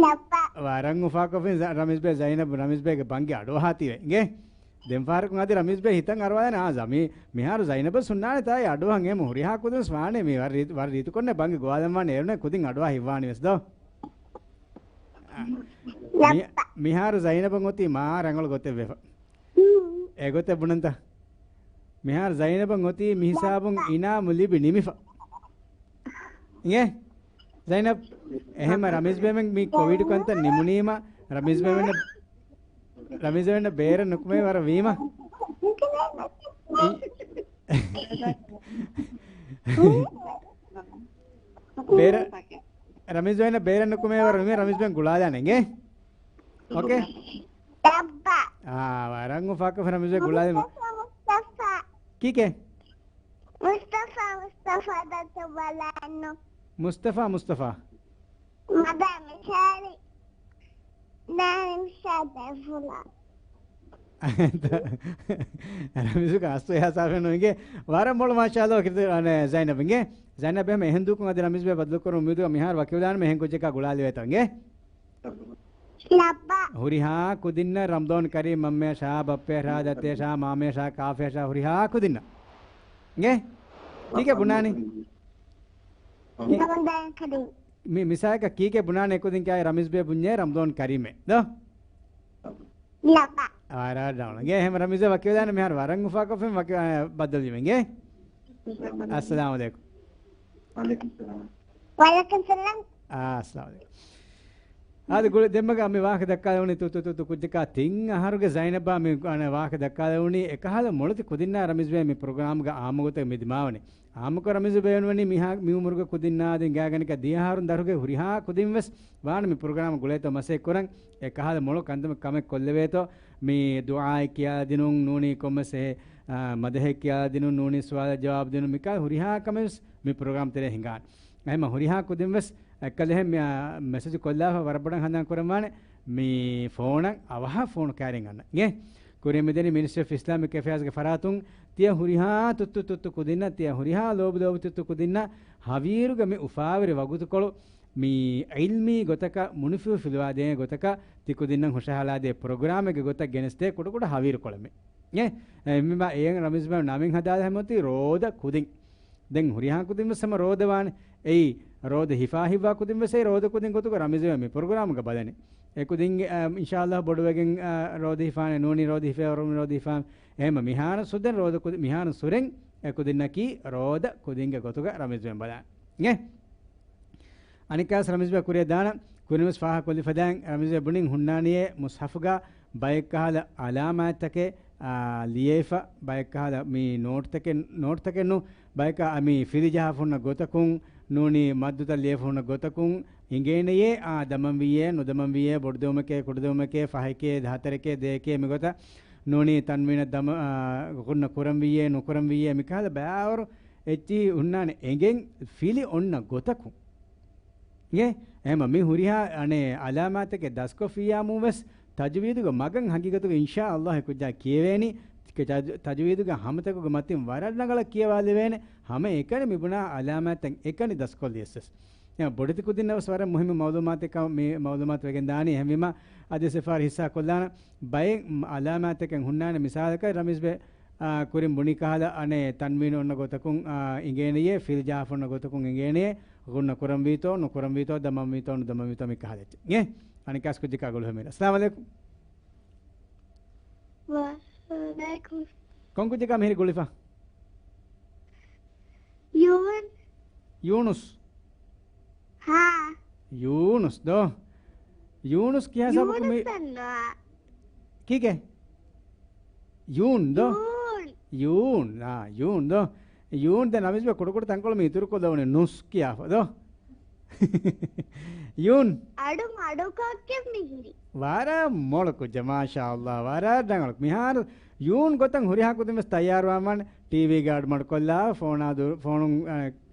ލައްބަ. ވަރަށް އުފާކޮށްފިން ޒަ-، ރަމީޒްބެ ޒައިނަބް، ރަމީޒްބެގެ ބަންގި އަޑުއަހާތީވެ. އިނގޭ؟ ދެން ފަހަރަކުން އަދި ރަމީޒްބެ ހިތަށް އަރުވާލާނަ، އާ، ޒަމީ-، މިހާރު ޒައިނަބަށް ހުންނާނެ ތާއި އަޑުއަހަން އެމް ހުރިހާ ކުދިން ވެސް ވާނެ މި ވަރަށް ރީ-، ވަރަށް ރީތިކޮށްނެ ބަންގި ގޮވާލަން ވާނެ އޭރުނެ ކުދިން އަޑުއަހާ ހިތްވާނީ ވެސް ދޯ. މި-، މިހާރު ޒައިނަބަށް އޮތީ މާ ރަނގަޅު ގޮތެއް ވެފަ. އެގޮތެއް ބުނަންތަ؟ މިހާރު ޒައިނަބަށް އޮތީ މިހިސާބުން އިނާމު ލިބި ނިމިފަ. އިނގޭ؟ ޒައިނަބް، އެހެންމަ ރަމީޒް ބޭމެން މި ކޮވިޑް ކަންތައް ނިމުނީމަ، ރަމީޒް ބޭމެން، ރަމީޒް ބޭމެން ބޭރަށް ނުކުމޭ ވަރަށް ވީމަ. ބޭރަށް، ރަމީޒް ބޭން ބޭރަށް ނުކުމޭ ވަރަށް ވީމަ، ރަމީޒް ބޭން ގުޅާލާނެ އިނގޭ؟ އޯކޭ؟ ދައްބަ. އާ، ވަރަށް އުފާކޮށް ރަމީޒް ބޭން ގުޅާލީމަ. މުސްތަފާ، މުސްތަފާ. ކީކޭ؟ މުސްތަފާ، މުސްތަފާ ދައްތަ ބަލާނު. މުސްތަފާ، މުސްތަފާ. މަދާ މިސާލި. ނާނި މިސާލެ ފުލާ. ރަމީޒުގެ އަސްލު އެހާ ސާފެއް ނޫން އިނގޭ. ވަރަށް މޮޅު މާޝާﷲ ކިރިތި، އަނެ، ޒައިނަބް އިނގޭ. ޒައިނަބް އެހެމަ އެހެން ދޫކުން އަދި ރަމީޒް ބޭ ބަދަލުކުރުން އުއްމީދު މިހާރު ވަކިވެލާނަމަ އެހެން ކުއްޖަކާ ގުޅާލެވޭތޯ އިނގޭ. ލައްބަ. ހުރިހާ ކުދިންނަށް ރަމަޟާން ކަރީމް. މަންމަޔަށާ، ބައްޕަޔަށާ، ދައްތަޔަށާ، މާމަޔަށާ، ކާފަޔަށާ، ހުރިހާ ކުދިންނަށް. އިނގޭ؟ ކީކޭ ބުނާނީ؟ ރަމަޟާން ކަރީމް. މި މިސާލަކަށް ކީކޭ ބުނާނެ ކުދިން ކިޔާ ރަމީޒް ބޭ ބުންޏޭ ރަމަޟާން ކަރީމޭ. ދޯ؟ ލަބަ. އާ، ރާ ޑައުން. ގޭ ހެމަ ރަމީޒް ވަކިވެލާނެ މިހާރު ވަރަށް އުފާކޮށްފިން ވަކި-، އާ، ބައްދަލުވީމެން ގޭ. އައްސަލާމު ޢަލައިކުމް. ވަޢަލައިކުމް ސަލާމް. އާ، އައްސަލާމު ޢަލައިކުމް. އާދެ، ގުޅި ދެންމެގަ މި ވާހަކަ ދައްކާލެވުނީ ތު، ތު، ތު، ތު، ކުއްޖަކާ ތިން އަހަރުގެ ޒައިނަބާ މި، އަނެ، ވާހަކަ ދައްކާލެވުނީ އެކަހަލަ މޮޅުތި ކުދިންނާ ރަމީޒް ބޭ މި ޕްރޮގްރާމްގަ އާއްމު ގޮތަށް މި ދިމާވަނީ. އާއްމުކޮށް ރަމީޒު ބޭނުންވަނީ މިހާ-، މި އުމުރުގެ ކުދިންނާ ދެން ގާތްގަނޑަކަށް ދިހަ އަހަރުން ދަށުގެ ހުރިހާ ކުދިން ވެސް ވާނެ މި ޕްރޮގްރާމް ގުޅޭތޯ މަސައްކަތް ކުރަން. އެ ކަހަލަ މޮޅު ކަންތައް ކަމެއް ކޮށްލެވޭތޯ، މި ދުޢާއެއް ކިޔާދިނުން ނޫނީ ކޮންމެސް އެ، އާ، މަދަހެއް ކިޔާދިނުން ނޫނީ ސުވާލަށް ޖަވާބު ދިނުން، މިކަހަލަ ހުރިހާ ކަމެއް ވެސް މި ޕްރޮގްރާމް ތެރޭ ހިނގާނެ. އެހެންމަ ހުރިހާ ކުދިން ވެސް އެއްކަލަހެން މި، އާ، މެސެޖު ކޮށްލާފަ ވަރަށް ބޮޑަށް ހަނދާން ކުރަންވާނެ މި ފޯނަށް އަވަހަށް ފޯނު ކައިރިން އަންނަ. އިނގޭ؟ ކުރިން މިދެނީ މިނިސްޓްރީ އޮފް އިސްލާމިކް އެފެއާޒްގެ ފަރާތުން ތިޔަ ހުރިހާ ތުއްތު ތުއްތު ކުދިންނަށް، ތިޔަ ހުރިހާ ލޯބި ލޯބި ތުއްތު ކުދިންނަށް ހަވީރުގެ މި އުފާވެރި ވަގުތުކޮޅު މި ޢިލްމީ ގޮތަކަށް މުނިފިހު ފިލުވާދޭ ގޮތަކަށް ތި ކުދިންނަށް ހުށަހަޅާދޭ ޕްރޮގްރާމެއްގެ ގޮތަށް ގެނެސްދޭ ކުޑަކުޑަ ހަވީރުކޮޅެއް މި. އެ، އެ، މި ބާ އޭން ރަމީޒް ބޭ ނަމިން ހަދާލަ ހަމަތި ރޯދަ ކުދިން. ދެން ހުރިހާ ކުދިން ވެސް ހަމަ ރޯދަ ވާނެ. އެއީ ރޯދަ ހިފާ ހިއްވާ ކުދިން ވެސް އެ ރޯދަ ކުދިން ގޮތުގަ ރަމީޒް ބޭ މި ޕްރޮގްރާމްގަ ބަލަނީ. އެ ކުދިން، އަ، އިންޝާﷲ ބޮޑުވެގެން، އަ، ރޯދަ ހިފާނެ ނޫނީ ރޯދަ ހިފޭ ވަރުން ރޯދަ ހިފާނެ. އެހެންމަ މިހާރު ސުދެން ރޯދަ ކުދި-، މިހާރު ސުރެން އެ ކުދިންނަކީ ރޯދަ ކުދިންގެ ގޮތުގަ ރަމީޒް ބޭ ބަލާނެ. އެ؟ އަނެއްކާސް ރަމީޒް ބޭ ކުރިޔަށް ދާނަން، ކުރިންވެސް ފާހަގަކޮށްލިފަދައިން ރަމީޒް ބޭ ބުނިން ހުންނާނީއޭ މުޞްޙަފުގަ ބައެއްކަހަލަ އަލާމާތްތަކެއް، އާ، ލިޔެފަ، ބައެއްކަހަލަ މި ނޯޓްތަކެއް، ނޯޓްތަކެއް ނޫން، ބައެއްކަ މި ފިލި ޖަހާފަ ހުންނަ ގޮތަކުން ނޫނީ މައްދުތައް ލިޔެފަ ހުންނަ ގޮތަކުން އިނގޭނެޔޭ، އާ، ދަމަންވީއޭ، ނުދަމަންވީއޭ، ބޮޑުދެވުމެކޭ، ކުޑަދެވުމެކޭ، ފަހެކޭ، ހަތަރެކޭ، ދެއެކޭ މިގޮތަށް ނޫނީ ތަންވީނަށް ދަމަ-، އާ، ހުންނަ ކުރަންވީއޭ، ނުކުރަންވީއޭ، މިކަހަލަ ބައިވަރު އެއްޗިހި ހުންނާނެ އެނގެން ފިލި އޮންނަ ގޮތަކުން. އެ، އެހެންމަ މި ހުރިހާ އަނެއް އަލާމާތެކެއް ދަސްކޮށްފިއްޔާމު ވެސް ތަޖުވީދުގެ މަގަށް ހަގީގަތުގަ އިންޝާ ﷲ ކުއްޖާ ކިޔެވޭނީ. ތަޖު-، ތަޖުވީދުގެ ހަމަތަކުގެ މަތިން ވަރަށް ރަނގަޅަށް ކިޔަވާލެވޭނެ. ހަމަ އެކަނި މިބުނާ އަލާމާތެއް އެކަނި ދަސްކޮށްލިޔަސް ވެސް. އެ، ބޮޑެތި ކުދިންނަށް ވެސް ވަރަށް މުހިއްމު މައުލޫމާތެއް ކަމަށް މި މައުލޫމާތު ވެގެން ދާނީ. އެހެންވީމަ އަދި ސިފާރި ހިއްސާ ކޮށްލާނަ ބައެއް އަލާމާތެކެއް ހުންނާނެ. މިސާލަކަށް ރަމީޒް ބޭ އާ، ކުރިން ބުނި ކަހަލަ އަނެއް ތަންވީނު އޮންނަ ގޮތަކުން، އާ، އިނގޭނެޔޭ، ފިލް ޖަހާފަ އޮންނަ ގޮތަކުން އިނގޭނެޔޭ، ޣުންނަ ކުރަންވީތޯ، ނުކުރަންވީތޯ، ދަމަންވީތޯ، ނުދަމަންވީތޯ، މި ކަހަލަ އެއްޗެއް. އިނގޭ؟ އަނެއްކާސް ކުއްޖަކާ ގުޅުހަމޭ. އައްސަލާމު ޢަލައިކުމް. ވަޢަލައިކުމް. ކޮން ކުއްޖަކާ މިހިރީ ގުޅިފަ؟ ޔޫން. ޔޫނުސް. ހާ. ޔޫނުސް ދޯ؟ ޔޫނުސް ކިހާ ހިސާބަކު މި-، ޔޫނުސް ދަންނަވާ. ކީކޭ؟ ޔޫން ދޯ؟ ޔޫން. ޔޫން. އާ، ޔޫން ދޯ؟ ޔޫން ދެ ނަމިސް ބޭ ކުޑަކުޑަ ތަންކޮޅު މި އިތުރުކޮށްލެވުނީ ނުސް ކިޔާފަ ދޯ؟ ޔޫން. އަޑު މަޑުކޮށްގެން މިހިރީ. ވަރަށް މޮޅު ކުއްޖެއް، މާޝާﷲ، ވަރަށް ރަނގަޅު. މިހާރު ޔޫން ގޮތަށް ހުރިހާ ކުދިން ވެސް ތައްޔާރުވާން ވާނެ، ޓީވީގެ އަޑު މަޑުކޮށްލާ، ފޯނާ ދު-، ފޯނުން، އަ،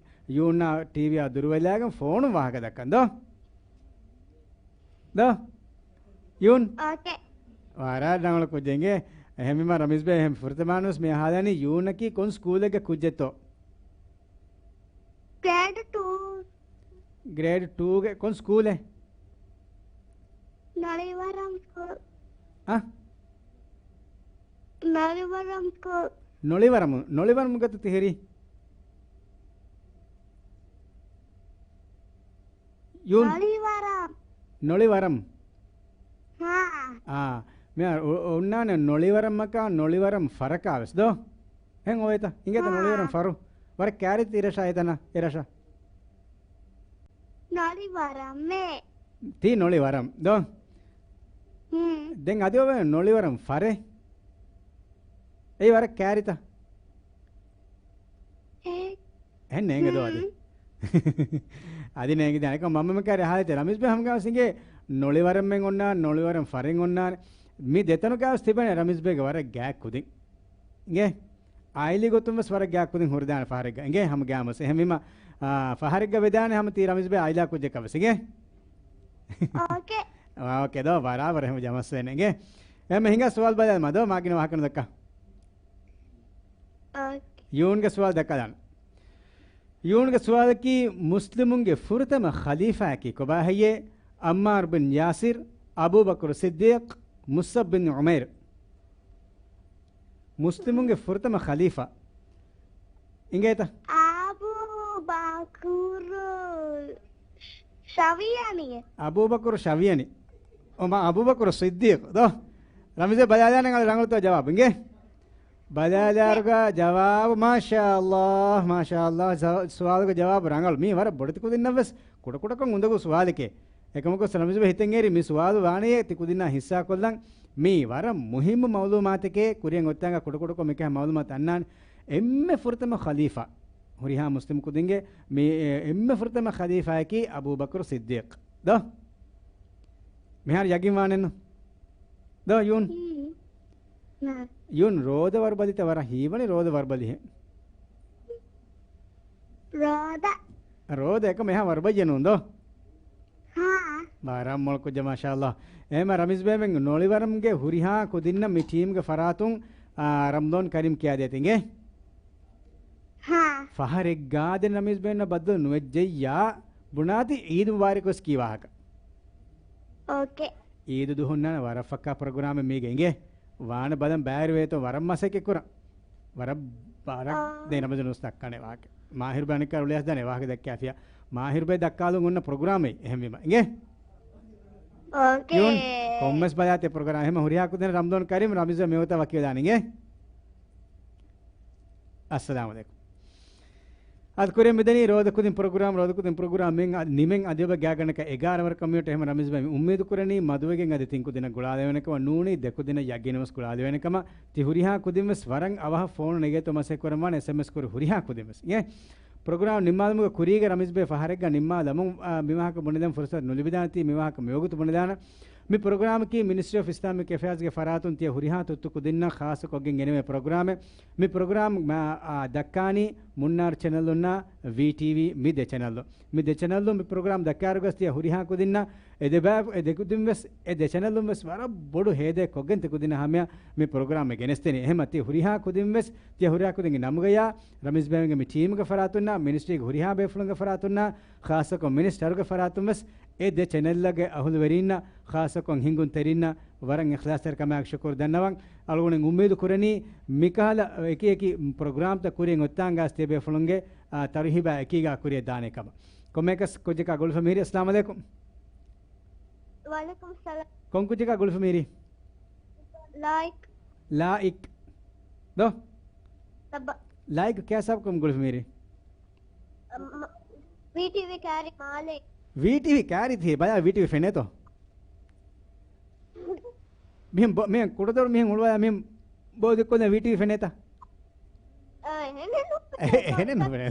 ޔޫންއާ ޓީވީއާ ދުރުވެލާގެން ފޯނުން ވާހަކަ ދައްކަން ދޯ؟ ދޯ؟ ޔޫން. އޯކޭ. ވަރަށް ރަނގަޅު ކުއްޖެއް އިނގޭ. އެހެންވީމަ ރަމީޒް ބޭ، އެހެން ފުރަތަމަ ވެސް މި އަހާލަނީ ޔޫނަކީ ކޮން ސްކޫލެއްގެ ކުއްޖެއްތޯ؟ ގްރޭޑް ޓޫ. ގްރޭޑް ޓޫގެ ކޮން ސްކޫލެއް؟ ނޮޅިވަރަމް ސްކޫލް. އަ؟ ނޮޅިވަރަމް ސްކޫލް. ނޮޅިވަރަމު، ނޮޅިވަރަމު ގަތު ތިހެރީ؟ ޔޫން. ނޮޅިވަރަމް. ނޮޅިވަރަމް. ހާ. އާ، މި އަ-، އޮ-، އޮންނާނެ ނޮޅިވަރަމަކާ، ނޮޅިވަރަމް ފަރަކާ ވެސް ދޯ؟ ހެން އޮވޭތަ؟ އިނގޭތަ ހާ. ނޮޅިވަރަމް ފަރު؟ ވަރަށް ކާރިތި އިރަށާ އެތަނަ، އެރަށަ. ނޮޅިވަރަމެ. ތީ ނޮޅިވަރަމް ދޯ؟ ހުން. ދެން އަދި އޮވޭ ނޮޅިވަރަމް ފަރެއް. އެއީ ވަރަށް ކާރިތަ؟ އެ. އެހެން ނޭނގެ ދޯ އަދި؟ ހުން. އަދި ނޭނގެ ދާނެ. އެކަމް މަންމަ ކާރި އަހާލިތެ ރަމީޒް ބޭ ހަމަގައި ވެސް އިނގޭ ނޮޅިވަރަމް އޮންނާނެ، ނޮޅިވަރަމް ފަރެއް އޮންނާނެ. މި ދެތަނުގައި ވެސް ތިބޭނެ ރަމީޒް ބޭގެ ވަރަށް ގާތް ކުދިން. އިނގޭ؟ އާއިލީ ގޮތުން ވެސް ވަރަށް ގާތް ކުދިން ހުރިދާނެ ފަހަރެއްގަ. އިނގޭ ހަމަ ގާމަސް. އެހެންވީމަ، އާ، ފަހަރެއްގަ ވެދާނެ ހަމަ ތީ ރަމީޒް ބޭ އާއިލާ ކުއްޖަކަށް ވެސް. އިނގޭ؟ އޯކޭ. އާ، އޯކޭ ދޯ، ބަރާބަރަށް ހަމަ ޖަމަސްވޭނެ. އިނގޭ؟ އެހެން ހިނގާ ސުވާލު ބަލާލަމާ ދޯ، މާ ގިނަ ވާހަކަ ނުދައްކާ. އޯކޭ. ޔޫންގެ ސުވާލު ދައްކާލާން. ޔޫންގެ ސުވާލަކީ، މުސްލިމުންގެ ފުރަތަމަ ޚަލީފާއަކީ ކޮބާ ހެއްޔޭ؟ ޢައްމާރު ބިން ޔާސިރް، އަބޫބަކުރު ޞިއްދީޤް، މުޞްޢަބް ބިން ޢުމައިރު. މުސްލިމުންގެ ފުރަތަމަ ޚަލީފާ. އިނގޭތަ؟ އަބޫބަކުރު ޝަވިޔަނި. އަބޫބަކުރު ޝަވިޔަނި. އޮ، މާ އަބޫބަކުރު ޞިއްދީޤް ދޯ؟ ރަމީޒް ބޭ ބަލާލާނަން އަޅު ރަނގަޅުތޯ ޖަވާބު. އިނގޭ؟ ބަލާލާއިރުގަ ޖަވާބު، މާޝާﷲ، މާޝާﷲ، ސަ-، ސުވާލުގެ ޖަވާބު ރަނގަޅު. މީ ވަރަށް ބޮޑެތި ކުދިންނަށް ވެސް ކުޑަކުޑަކޮށް އުނދަގޫ ސުވާލެކޭ. އެކަމަކު ރަމީޒް ބޭ ހިތަށް އެރި މި ސުވާލު ވާނެޔޭ ތި ކުދިންނާ ހިއްސާކޮށްލަން. މީ ވަރަށް މުހިއްމު މައުލޫމާތެކޭ. ކުރިއަށް އޮތްތާނގަ ކުޑަކުޑަކޮށް މިކަހަ މައުލޫމާތު އަންނާނެ. އެންމެ ފުރަތަމަ ޚަލީފާ، ހުރިހާ މުސްލިމް ކުދިންގެ މި އެންމެ ފުރަތަމަ ޚަލީފާއަކީ އަބޫބަކުރު ޞިއްދީޤް ދޯ؟ މިހާރު ޔަގީން ވާނެއްނު ދޯ ޔޫން؟ ހުން. ނާ. ޔޫން ރޯދަ ވަރުބަލިތަ؟ ވަރަށް ހީވަނީ ރޯދަ ވަރުބަލިހެން. ރޯދަ. ރޯދަ އެކަމަ އެހާ ވަރުބައްޔެއް ނޫން ދޯ؟ ހާ. ވަރަށް މޮޅު ކުއްޖެއް މާޝާﷲ. އެހެމަ ރަމީޒް ބޭ މެން ނޮޅިވަރަމްގެ ހުރިހާ ކުދިންނަށް މި ޓީމްގެ ފަރާތުން، އާ، ރަމްޟާން ކަރީމް ކިޔާދޭތި އިނގޭ؟ ހާ. ފަހަރެއްގާ ދެން ރަމީޒް ބޭންނަށް ބައްދަލު ނުވެއްޖެއްޔާ، ބުނާތި ޢީދު މުބާރަކް ވެސް ކީ ވާހަކަ. އޯކޭ. ޢީދު ދުހުންނާނެ ވަރަށް ފައްކާ ޕްރޮގްރާމެއް މީގެ އިނގޭ. ވާނެ ބަލަން ބައިވެރިވޭތޯ ވަރަށް މަސައްކަތް ކުރަން. ވަރަށް، ވަރަށް އާ. ދެން ރަމަޒަން ވެސް ދައްކާނެ ވާހަކަ. މާހިރު ބޭ އަނެއްކާ އުޅިއަސް ދާނެ ވާހަކަ ދައްކާފިޔާ. މާހިރު ބޭ ދައްކާލުން އޮންނަ ޕްރޮގްރާމެއް އެހެންވީމަ. އިނގޭ؟ އޯކޭ. ޔޫން، ކޮންމެސް ބަލާތެ ޕްރޮގްރާމް އެހެމަ ހުރިހާ ކުދިން ރަމްޟާން ކަރީމް ރަމީޒް މިވަގުތަށް ވަކިވެލާނެ އިނގޭ؟ އައްސަލާމު ޢަލައިކުމް. އަދި ކުރިއަށް މިދަނީ ރޯދަކުދިން ޕްރޮގްރާމް، ރޯދަކުދިން ޕްރޮގްރާމް މިން އަ-، ނިމެން އަދި އޮބަ ގާގަނޑަކަށް އެގާރަ ވަރަކަށް މިއޮތް. އެހެމަ ރަމީޒް ބޭ މި އުއްމީދު ކުރަނީ މަދުވެގެން އަދި ތިން ކުދިންނަށް ގުޅާލެވޭނެ ކަމަށް ނޫނީ ދެ ކުދިންނަށް ޔަގީނުން ވެސް ގުޅާލެވޭނެ ކަމަށް. ތި ހުރިހާ ކުދިން ވެސް ވަރަށް އަވަހަށް ފޯނު ނެގޭތޯ މަސައްކަތް ކުރަން ވާނެ އެސްއެމްއެސް ކުރި ހުރިހާ ކުދިން ވެސް. އިނގޭ؟ ޕްރޮގްރާމް ނިންމާލުމުގެ ކުރީގަ ރަމީޒް ބޭ ފަހަރެއްގަ ނިންމާލަމުން، އާ، މިވާހަކަ ބުނެދޭން ފުރުސަތު ނުލިބިދާނެތީ މިވާހަކަ މިވަގުތު ބުނެދާނަން. މި ޕްރޮގްރާމަކީ މިނިސްޓްރީ އޮފް އިސްލާމިކް އެފެއާޒްގެ ފަރާތުން ތިޔަ ހުރިހާ ތުއްތު ކުދިންނަށް ޚާއްޞަކޮށްގެން ގެނެވޭ ޕްރޮގްރާމެއް. މި ޕްރޮގްރާމް މާ، އާ، ދައްކާނީ މުންނާރު ޗެނަލުންނާ ވީޓީވީ މި ދެ ޗެނަލު. މި ދެ ޗެނަލުން މި ޕްރޮގްރާމް ދައްކާއިރުގަސް ތިޔަ ހުރިހާ ކުދިންނަށް އެ ދެ ބައި، އެ ދެ ކުދިން ވެސް، އެ ދެ ޗެނަލުން ވެސް ވަރަށް ބޮޑު ހޭދައެއް ކޮށްގެން ތި ކުދިންނަށް ހަމަޔަށް މި ޕްރޮގްރާމް ގެނެސްދެނީ. އެހެމަ ތި ހުރިހާ ކުދިން ވެސް ތިޔަ ހުރިހާ ކުދިންގެ ނަމުގަޔާ ރަމީޒް ބޭގެ މި ޓީމުގެ ފަރާތުންނާ މިނިސްޓްރީގެ ހުރިހާ ބޭފުޅުންގެ ފަރާތުންނާ ޚާއްޞަކޮށް މިނިސްޓަރުގެ ފަރާތުން ވެސް އެ ދެ ޗެނަލްގެ އަހުލުވެރީންނަށް ޚާއްޞަކޮށް ހިނގުންތެރިންނަށް ވަރަށް އިޚްލާޞްތެރިކަމާއެކު ޝުކުރު ދަންނަވަން. އަޅުގަނޑު އުއްމީދު ކުރަނީ މިކަހަލަ އެކި އެކި ޕްރޮގްރާމްތައް ކުރިއަށް އޮތްތާނގާސް ތިޔަބޭފުޅުންގެ، އާ، ތަރުހީބާ އެކީގާ ކުރިއަށް ދާނެ ކަމަށް. ކޮންމެއަކަސް ކުއްޖަކާ ގުޅުފަ މިހިރީ. އައްސަލާމު ޢަލައިކުމް. ވަޢަލައިކުމް ސަލާމް. ކޮން ކުއްޖަކާ ގުޅުފަ މިހިރީ؟ ލާއިކް. ލާއިކް. ދޯ؟ ލައްބަ. ލާއިކް ކޭސާބް ކޮން ގުޅުފަ މިހިރީ؟ މ-، ވީޓީވީ ކާރި މާލެ. ވީޓީވީ ކާރި ތި ބަލާ ވީޓީވީ ފެނޭތޯ؟ މިހެން ބޮ-، މިހެން ކުޑަދޮރު މިހެން އުޅުވާލާ މިހެން ބޯ ދެއްކޮށްލާ ވީޓީވީ ފެނޭތަ؟ އާ، އެހެނެއް ނުފެނޭ. އެހެނެއް ނުފެނޭ.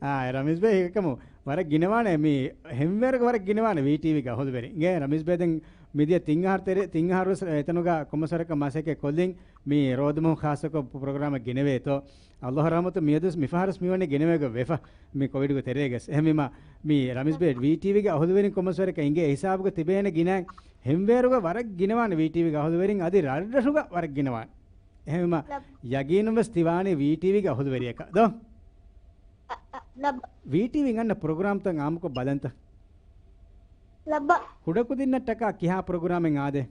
އާ، ރަމީޒް ބޭ އެކަމު ވަރަށް ގިނަވާނެ މި ހެންވޭރުގެ ވަރަށް ގިނަވާނެ ވީޓީވީގެ އަހުލުވެރިން. އިނގޭ ރަމީޒް ބޭ ދެން މިދިޔަ ތިން އަހަރު ތެރެ، ތިން އަހަރު ވެސް އެތަނުގަ ކޮންމެސް ވަރަކަށް މަސައްކަތް ކޮށްލިން މި ރޯދަމަހު ޚާއްޞަކޮށް ޕްރޮގްރާމެއް ގެނެވޭތޯ. އައްލާހު ރަޙްމަތު މިއަދުވެސް މިފަހަރުވެސް މިވަނީ ގެނެވޭގޮތް ވެފަ މި ކޮވިޑުގެ ތެރޭގަސް. އެހެންވީމަ މި ރަމީޒް ބޭ ވީޓީވީގެ އަހުލުވެރިން ކޮންމެސް ވަރަކަށް އިނގޭ އެ ހިސާބުގަ ތިބޭނެ ގިނައިން ހެންވޭރުގަ ވަރަށް ގިނަވާނެ ވީޓީވީގެ އަހުލުވެރިން އަދި ރަށްރަށުގަ ވަރަށް ގިނަވާނެ. އެހެންވީމަ ޔަގީނުން ވެސް ތިވާނީ ވީޓީވީގެ އަހުލުވެރިޔަކަށް ދޯ؟ އަ، އަ، ލައްބަ. ވީޓީވީން އަންނަ ޕްރޮގްރާމްތައް އާއްމުކޮށް ބަލަންތަ؟ ލައްބަ. ކުޑަކުދިންނަށްޓަކާ ކިހާ ޕްރޮގްރާމެއް އާދޭ؟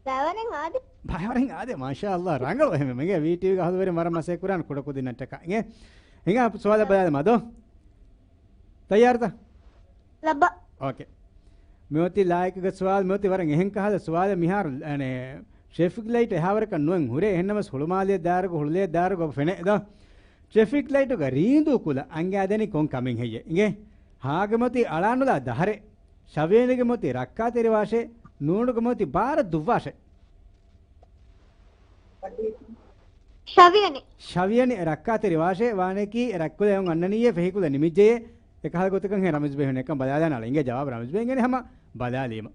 ބައިވަރެއް އާދޭ. ބައިވަރެއް އާދޭ، މާޝާ އައްލާ، ރަނގަޅު. އެހެންވީމަ އިނގޭ ވީޓީވީގެ އަހުލުވެރިން ވަރަށް މަސައްކަތް ކުރާނެ ކުޑަކުދިންނަށްޓަކާ. އިނގޭ ހިނގާ ސުވާލަށް ބަލާލަމާ ދޯ؟ ތައްޔާރުތަ؟ ލައްބަ. އޯކޭ. މިއޮތީ ލާއިކުގެ ސުވާލު، މިއޮތީ ވަރަށް އެހެން ކަހަލަ ސުވާލެއް މިހާރު، އަނެ، ޓްރެފިކް ލައިޓް އެހާވަރަކަށް ނުވެން ހުރޭ، އެހެންނަމަސް ހުޅުމާލޭ ދާރުގަ، ހުޅުލޭ ދާރުގަ ފެނޭ ދޯ؟ ޓްރެފިކް ލައިޓުގަ ރީނދޫ ކުލަ އަނގައިދެނީ ކޮން ކަމެއް ހެއްޔޭ؟ އިނގޭ؟ ހާގެ މިއޮތީ އަޅާނުލާ ދަހަރެއް، ޝަވިޔަނިގެ މިއޮތީ ރައްކާތެރިވާށޭ، ނޫނުގެ މިއޮތީ ބާރަ ދުއްވާށޭ. ޝަވިޔަނި. ޝަވިޔަނި ރައްކާތެރިވާށޭ، ވާނެކީ ރައްކުލަ އެއޮން އަންނަނީއޭ ފެހިކުލަ ނިމިއްޖެޔޭ. އެކަހަލަ ގޮތަކަށް ހެ ރަމީޒް ބޭ ހުންނަ އެކަން ބަލާލާނަޅަ. އިނގޭ ޖަވާބު ރަމީޒް ބޭ އިނގޭނެ ހަމަ ބަލާލީމަ.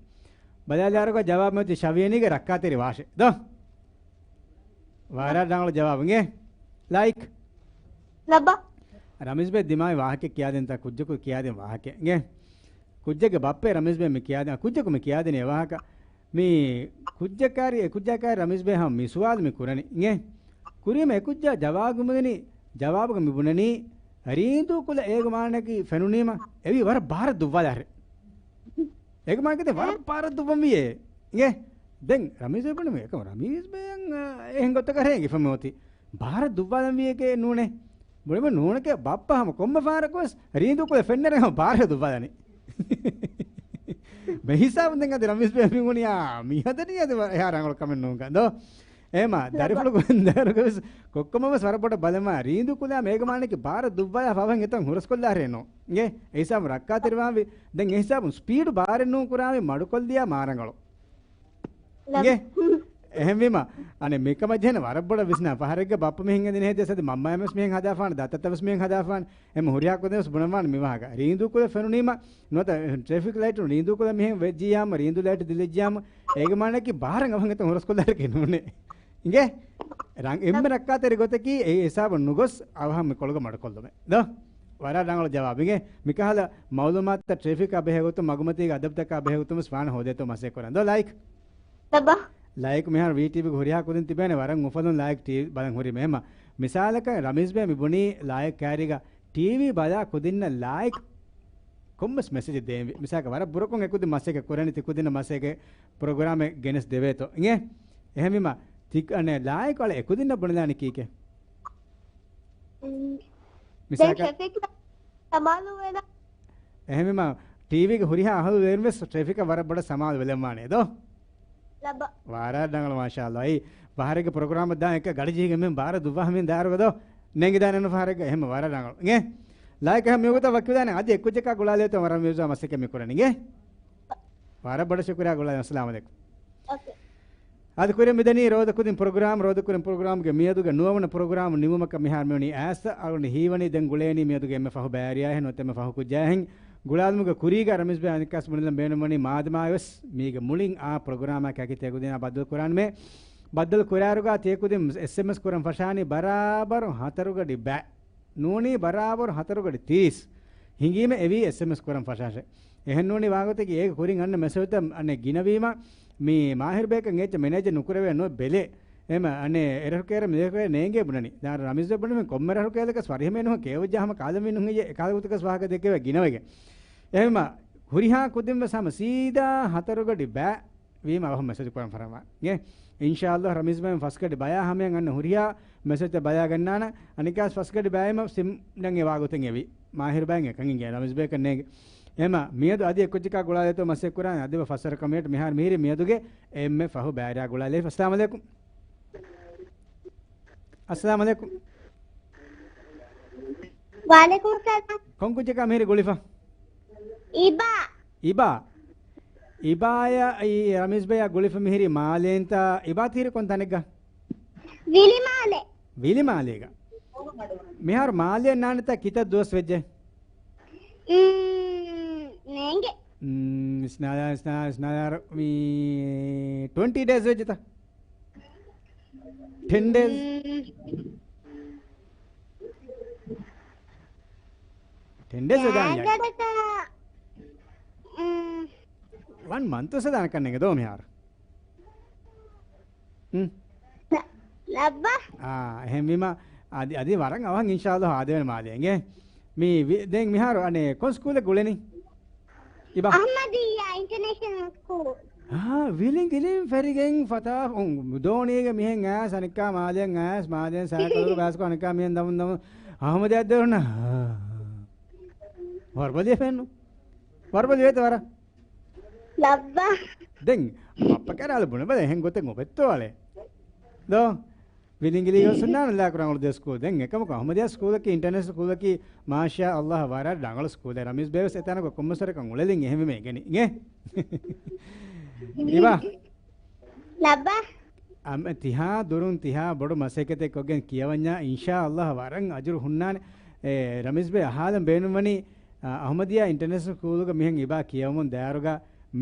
ބަލާލާރުގަ ޖަވާބު މިއޮތީ ޝަވިޔަނީގެ ރައްކާތެރިވާށޭ. ދޯ؟ ވަރަށް ރަނގަޅު ޖަވާބު. އިނގޭ؟ ލައިކް. ލައްބަ. ރަމީޒް ބޭ ދިމާވި ވާހަކަ ކިޔާދިންތަ ކުއްޖަކު ކިޔާދިން ވާހަކަ. އިނގޭ؟ ކުއްޖެއްގެ ބައްޕަ ރަމީޒް ބޭ މި ކިޔާދިން، ކުއްޖަކު މި ކިޔާދިން އެ ވާހަކަ. މި ކުއްޖަކާރި، އެ ކުއްޖަކާރި ރަމީޒް ބޭ ހަމަ މި ސުވާލު މި ކުރަނީ. އިނގޭ؟ ކުރީމަ އެ ކުއްޖާ ޖަވާބު މިދެނީ، ޖަވާބުގަ މި ބުނަނީ، ރީނދޫ ކުލަ އޭގެ މާނައަކީ ފެނުނީމަ، އެވީ ވަރަށް ބާރަށް ދުއްވާލާށޭ. އޭގެ މާނައަކީ ވަރަށް ބާރަށް ދުއްވަން ވީއޭ. އިނގޭ؟ ދެން ރަމީޒް ބޭ ބުނީ، އެކަމަ ރަމީޒް ބޭއަށް، އާ، އެހެން ގޮތަކަށް ރޭނގިފަ މިއޮތީ. ބާރަށް ދުއްވާލަން ވީއެކޭ ނޫނޭ. ބުނީމަ ނޫނެކޭ ބައްޕަ ހަމަ ކޮންމެ ފަހަރަކުވެސް ރީނދޫ ކުލަ ފެންނަރެ ހަމަ ބާރަށް ދުއްވާލަނީ. މި ހިސާބުން ދެން އަދި ރަމީޒް ބޭ މި ބުނިޔާ މި ހަދަނީ އަދި ވަ-، އެހާ ރަނގަޅު ކަމެއް ނޫންކަން ދޯ. އޭމާ، ދަރިފުޅު ގޮންދާރުގަވެސް ކޮއްކޮމަވެސް ވަރަށް ބޮޑަށް ބަލަމާ، ރީނދޫ ކުލާ މޭގަ މާނައަކީ ބާރަށް ދުއްވާލާ ފަވަން އެތަން ހުރަސްކޮށްލާށޭ ނޯ. އިނގޭ؟ އެ ހިސާބުން ރައްކާތެރިވާންވީ. ދެން އެ ހިސާބުން ސްޕީޑު ބާރެއް ނޫން ކުރާންވީ މަޑުކޮށްލިޔާ މާ ރަނގަޅު. އިނގޭ؟ އެހެންވީމަ، އަނެއް މިކަމަށް ޖެހޭނެ ވަރަށް ބޮޑަށް ވިސްނާ. ފަހަރެއްގަ ބައްޕަ މިހެން އެދިނެ ހެދިޔަސް އަދި މަންމައަށް ވެސް މިހެން ހަދާފާނެ، ދައްތަތައް ވެސް މިހެން ހަދާފާނެ. އެމަ ހުރިހާ ކުދިން ވެސް ބުނަންވާނެ މި ވާހަކަ. ރީނދޫ ކުލަ ފެނުނީމަ، ނުވަތަ ޓްރެފިކް ލައިޓުން ރީނދޫ ކުލަ މިހެން ވެއްޖިއްޔާމަ، ރީނދޫ ލައިޓު ދިލިއްޖިއްޔާމަ، އޭގެ މާނައަކީ ބާރަށް އަވަހަށް އެތަން ހުރަސްކޮށްލާށޭ ނޫނޭ. އިނގޭ؟ ރަން-، އެންމެ ރައްކާތެރި ގޮތަކީ އެ ހިސާބުން ނުގޮސް އަވަހަށް މި ކޮޅުގަ މަޑުކޮށްލުމޭ. ދޯ؟ ވަރަށް ރަނގަޅު ޖަވާބެއް. އިނގޭ؟ މިކަހަލަ މައުލޫމާތުތައް ޓްރެފިކާ ބެހޭ ގޮތުން، މަގުމަތީގެ އަދަބުތަކާ ބެހޭ ގޮތުން ވެސް ފާނަ ހޯދޭތޯ މަސައްކަތް ކުރަން. ދޯ ލައިކް؟ ލައްބަ. ލައިކް މިހާރު ވީޓީވީގެ ހުރިހާ ކުދިން ތިބޭނެ ވަރަށް އުފަލުން ލައިކް ޓީވީ ބަލަން ހުރީމަ. އެހެންމަ މިސާލަކަށް ރަމީޒް ބޭ މި ބުނީ ލައިކް ކާރީގަ ޓީވީ ބަލާ ކުދިންނަށް ލައިކް ކޮންމެސް މެސެޖެއް ދޭންވީ. މިސާލަކަށް ވަރަށް ބުރަކޮށް އެ ކުދިން މަސައްކަތް ކުރަނީ ތި ކުދިންނަށް މަސައްކަތް ޕްރޮގްރާމެއް ގެނެސް ދެވޭތޯ. އިނގޭ؟ އެހެންވީމަ ތި އަނެއް ލައިކް އަޅެ އެ ކުދިންނަށް ބުނެލާނީ ކީކޭ؟ މް، މިސާލަކަށް ޓްރެފިކް ސަމާލު ވެލަ. އެހެންވީމަ، ޓީވީގެ ހުރިހާ އަހަލުވެރިން ވެސް ޓްރެފިކަށް ވަރަށް ބޮޑަށް ސަމާލު ވެލެންވާނެ ދޯ؟ ލައްބަ. ވަރަށް ރަނގަޅު، މާޝާﷲ. އެއީ، ފަހަރެއްގެ ޕްރޮގްރާމަށް ދާ އެކަ ގަޑިޖެހިގެން މި ބާރަށް ދުއްވާ ހަމިން ދާރުގަ ދޯ؟ ނޭނގިދާނެ ނު ފަހަރެއްގަ. އެހެން ވަރަށް ރަނގަޅު. އިނގޭ؟ ލައިކް އެހެން މިވަގުތަށް ވަކިވެދާނެ. އަދި އެއްކުއްޖަކާ ގުޅާލޭތޯ ވަރަށް މިވެޒާ މަސައްކަތް މި ކުރަނީ. އިނގޭ؟ ވަރަށް ބޮޑަށް ޝުކުރިއްޔާ ގުޅާލަން. އައްސަލާމު ޢަލައިކުމް. އޯކޭ. އަދި ކުރިން މިދަނީ ރޯދަ ކުދިން ޕްރޮގްރާމް، ރޯދަ ކުދިން ޕްރޮގްރާމްގެ މިއަދުގެ ނުވަވަނަ ޕްރޮގްރާމް ނިމުމަކަށް މިހާރު މިވަނީ އައިސް އަޅުގަނޑު ހީވަނީ ދެން ގުޅޭނީ މިއަދުގެ އެންމެ ފަހު ބައިވެރިޔާހެން ނުވަތަ އެންމެ ފަހު ކުއްޖާހެން. ގުޅާލުމުގެ ކުރީގަ ރަމީޒް ބޭ އަނެއްކާސް ބުނެލަން ބޭނުންވަނީ މާދަމާވެސް މީގެ މުޅިން އާ ޕްރޮގްރާމާ ކަކި ތެގުދިނާ ބައްދަލު ކުރާންމެ. ބައްދަލު ކުރާރުގަ ތިޔަ ކުދިން އެސްއެމްއެސް ކުރަން ފަށާނީ ބަރާބަރު ހަތަރު ގަޑި ބައި. ނޫނީ ބަރާބަރު ހަތަރު ގަޑި ތިރީސް ހިނގީމަ އެވީ އެސްއެމްއެސް ކުރަން ފަށާށޭ. އެހެން ނޫނީ ވާގޮތަކީ އޭގެ ކުރިން އަންނަ މެސެޖްތައް އަނެއް ގިނަވީމަ، މި މާހިރު ބޭކަށް އެއްޗެއް މެނޭޖެއް ނުކުރެވޭ ނު ބެލޭ. އެމަ އަނެއް އެރަހު ކޭރަ މި ދެކޭ ނޭނގޭ ބުނަނީ. ދާ ރަމީޒް ބުނި މި ކޮންމެ ރަހު ކޭލަކަސް ފަރިހަމޭ ނުހަ ކޭވައްޖާ ހަމަ ކާލަންވީ ނުހަ އެ ކާލަ ގޮތަކަސް ވާހަކަ ދެކެވޭ ގިނަވެގެ. އެހެންމަ ހުރިހާ ކުދިން ވެސް ހަމަ ސީދާ ހަތަރު ގަޑި ބައި ވީމަ އަވަހަށް މެސެޖް ކުރަން ފަށާނެ. އިންޝާﷲ ރަމީޒް ބޭ ފަސް ގަޑި ބަޔާ ހަމަޔަށް އަންނަ ހުރިހާ މެސެޖްތައް ބަޔާ ގަންނާނަ. އަނެއްކާސް ފަސް ގަޑި ބައިމަ ސިމް ނަން އެ ވާގޮތެއް އެވި. މާހިރު ބައިން އެކަން އިނގޭ ރަމީޒް ބޭކަށް ނޭނގެ. އެމަ މިއަދު އަދި އެއްކުއްޖަކާ ގުޅާލޭތޯ މަސައްކަތް ކުރާނެ. އަދި ފަސް ވަރަކަށް މިނެޓް މިހާރު މިހިރީ މިއަދުގެ އެންމެ ފަހު ބައިވެރިޔާ ގުޅާލައިފަ. އައްސަލާމު ޢަލައިކުމް. އައްސަލާމު ޢަލައިކުމް. ވަޢަލައިކުމުއްސަލާމް. ކޮން ކުއްޖަކާ މިހިރީ ގުޅިފަ؟ އިބާ. އިބާ. އިބާޔާ އައި ރަމީޒް ބަޔާ ގުޅިފަ މިހިރީ މާލޭންތަ؟ އިބާ ތިހިރީ ކޮން ތަނެއްގަ؟ ވިލިމާލެ. ވިލިމާލޭގަ. މިހާރު މާލޭ ނާނެތަ ކިތައް ދުވަސް ވެއްޖެ؟ އުން، ނޭނގެ. މް، އިސްނާލާ، އިސްނާލާ، އިސްނާލާ، މީ ޓްވެންޓީ ޑޭސް ވެއްޖެތަ؟ ޓެން ޑޭސް؟ މް. ޓެން ޑޭސް ވެދާނެ. ގާތްގަނޑަކަށް، މް. ވަން މަންތު ވެސް ވެދާނެ ކަންނޭނގެ ދޯ މިހާރު. ހުން. ލަ-، ލައްބަ. އާ، އެހެންވީމަ، އަދި، އަދި ވަރަށް އަވަހަށް އިންޝާﷲ އާދެވޭނެ މާލޭ އިނގޭ. މި ވި-، ދެން މިހާރު އަނެއް ކޮން ސްކޫލެއް ގުޅެނީ؟ އިބާ. އަޙްމަދިއްޔާ އިންޓަރނޭޝަނަލް ސްކޫލް. އާ، ވިލިނގިލިން ފެރިގެން ފަތާ، އު، ދޯނީގެ މިހެން އައިސް އަނެއްކާ މާލެއަށް އައިސް، މާލެއިން ސައިކަލުގަ ބާސްކޮށް އަނެއްކާ މިހެން ދަމުން ދަމުން އަޙްމަދިއްޔާ ދެރުނަ. ވަރުބަލި ފެންނު. ވަރުބަލި ވޭތަ ވަރަށް. ލައްބަ. ދެން ބައްޕަ ކަރާލު ބުނެބަލަ އެހެން ގޮތެއް އޮބެއްތޯ އަޅެ. ދޯ؟ ވިލިނގިލީގަ ސުންނާނަ ލާކު ރަނގަޅު ދެ ސްކޫލް. ދެން އެކަމަކު އަޙްމަދިއްޔާ ސްކޫލަކީ އިންޓަރނޭޝަނަލް ސްކޫލަކީ މާޝާ ﷲ ވަރަށް ރަނގަޅު ސްކޫލެއް. ރަމީޒް ބޭވެސް އެތަނަކު ކޮންމެސްވަރަކަށް އުޅެލިން އެހެންވީމަ އެނގެނީ. އިނގޭ؟ އިބާ. ލައްބަ. އަމް، ތިހާ ދުރުން ތިހާ ބޮޑު މަސައްކަތެއް ކޮށްގެން ކިޔަވަންޏާ އިންޝާ ﷲ ވަރަށް އަޖުރު ހުންނާނެ. އެ، ރަމީޒް ބޭ އަހާލަން ބޭނުންވަނީ، އަ، އަޙްމަދިއްޔާ އިންޓަރނޭޝަނަލް ސްކޫލުގަ މިހެން އިބާ ކިޔަވަމުން ދާއިރުގަ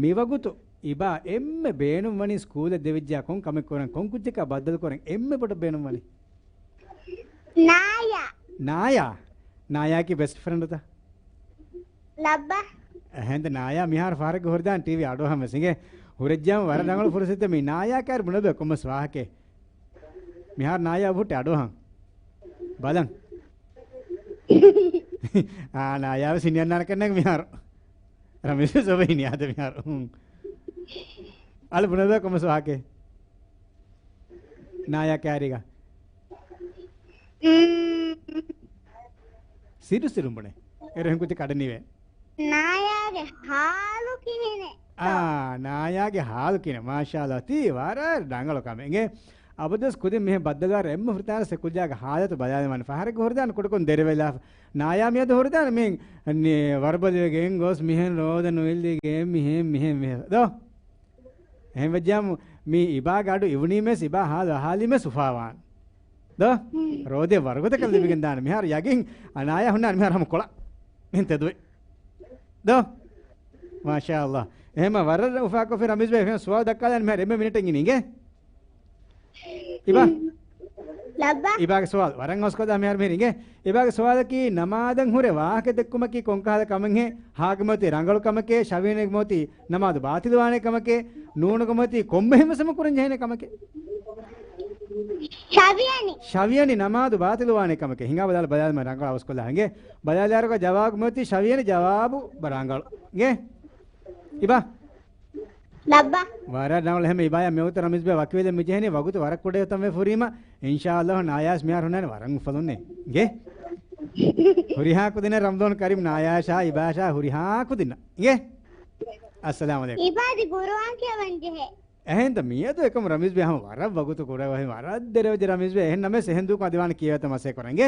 މިވަގުތު އިބާ އެންމެ ބޭނުންވަނީ ސްކޫލެއް ދެވިއްޖާ ކޮން ކަމެއް ކުރަން، ކޮން ކުއްޖަކާ ބައްދަލު ކުރަން އެންމެ ބޮޑަށް ބޭނުންވަނީ؟ ނާޔާ. ނާޔާ؟ ނާޔާއަކީ ބެސްޓް ފްރެންޑުތަ؟ ލައްބަ. އެހެންތަ ނާޔާ މިހާރު ފަހަރެއްގަ ހުރިދާނެ ޓީވީ އަޑުއަހަން ވެސް އިނގޭ. ހުރެއްޖާމަ ވަރަށް ރަނގަޅު ފުރުސަތެއް މީ. ނާޔާ ކާރި ބުނެބަ ކޮންމެސް ވާހަކައެއް. މިހާރު ނާޔާ ހުއްޓި އަޑުއަހަން. ބަލަން. އާ، ނާޔާ ވެސް ހިނިއަންނާނެ ކަންނޭނގެ މިހާރު. ރަމީޒް ވެސް އޮބެ ހިނިއާދެ މިހާރު. ހުން. އަޅު ބުނެދޯ ކޮންމެސް ވާހަކައެއް. ނާޔާ ކާރީގަ. މް. ސިރު ސިރުން ބުނެ. އޭރު ހެން ކުއްޖެއް ކަޑަނީވޭ. ނާޔާގެ ހާލު ކިހިނެއް؟ އާ، ނާޔާގެ ހާލު ކިހިނެއް؟ މާޝާﷲ، ތީ ވަރަށް ރަނގަޅު ކަމެއް އިނގޭ. އަބަދުވެސް ކުދިން މިހެން ބައްދަލުވާ އެންމެ ފުރަތަމަ ސެކުލްޖާގެ ހާލަތު ބަލާލަމާނެ. ފަހަރެއްގަ ހުރިދާނެ ކުޑަކޮށް ދެރަވެލާފަ. ނާޔާ މިއަދު ހުރިދާނެ މި، ނި، ވަރުބަލިވެގެން ގޮސް މިހެން ރޯދަ ނުއިއްލިގެން މިހެން، މިހެން، މިހެން. ދޯ؟ އެހެން ވެއްޖާމު މި އިބާގެ އަޑު އިވުނީމެސް އިބާ ހާލު އަހާލީމެސް އުފާވާން. ދޯ؟ ރޯދައެއް ވަރުގަދަކަށް ލިބިގެން ދާނެ. މިހާރު ޔަގީން އަނާޔާ ހުންނާނެ މިހާރު ހަމަ ކޮޅަށް. މިހެން ތެދުވެ. ދޯ؟ މާޝާﷲ. އެހެންމަ ވަރަށް އުފާކޮށްފި ރަމީޒް ބޭ އެހެން ސުވާލު ދައްކާލަން މިހާރު އެންމެ މިނެޓެއް އިނީ އިނގޭ. އިބާ. ލައްބަ. އިބާގެ ސުވާލު. ވަރަށް އަސްކޮދާ މިހާރު މިހިރި އިނގޭ. އިބާގެ ސުވާލަކީ ނަމާދަށް ހުރެ ވާހަކަ ދެއްކުމަކީ ކޮންކަހަލަ ކަމެއްހޭ؟ ހާގެ މަތި ރަނގަޅު ކަމެކޭ؟ ޝަވިޔަނިގެ މަތި ނަމާދު ބާތިލުވާނެ ކަމެކޭ؟ ނޫނުގެ މަތި ކޮންމެހެން ވެސް ކުރަން ޖެހޭނެ ކަމެކޭ؟ ޝަވިޔަނި. ޝަވިޔަނި ނަމާދު ބާތިލުވާނެ ކަމެކޭ. ހިނގާ ބަލާލަ ބަލާލަމާ ރަނގަޅަށް އަސްކޮލާ ހިނގޭ. ބަލާލާރުގަ ޖަވާބު މަތި ޝަވިޔަނި ޖަވާބު ރަނގަޅު. އިނގޭ؟ އިބާ. ލައްބަ. ވަރަށް ރަނގަޅު ހެމެ އިބާޔާ މިވަގުތު ރަމީޒް ބޭ ވަކިވެލެއް މިޖެހެނީ ވަގުތު ވަރަށް ކުޑައި އޮތަން ވެ ފުރީމަ. އިންޝާﷲ ނާޔާސް މިހާރު ހުންނާނެ ވަރަށް އުފަލުންނޭ. އިނގޭ؟ ހުރިހާ ކުދިންނަށް ރަމަޟާން ކަރީމް ނާޔާޝާ، އިބާޝާ ހުރިހާ ކުދިންނަށް. އިނގޭ؟ އައްސަލާމު ޢަލައިކުމް. އިބާ އަދި ޤުރުއާން ކިޔަވަން ޖެހޭ. އެހެންތަ މިއަދު އެކަމު ރަމީޒް ބޭ ހަމަ ވަރަށް ވަގުތު ކުޑަވަހި ވަރަށް ދެރަވެޖެ ރަމީޒް ބޭ އެހެން ނަމަވެސް އެހެން ދޫކޮށް އަދި ވާނެ ކިޔަވޭތަ މަސޭ ކުރަން. އިނގޭ؟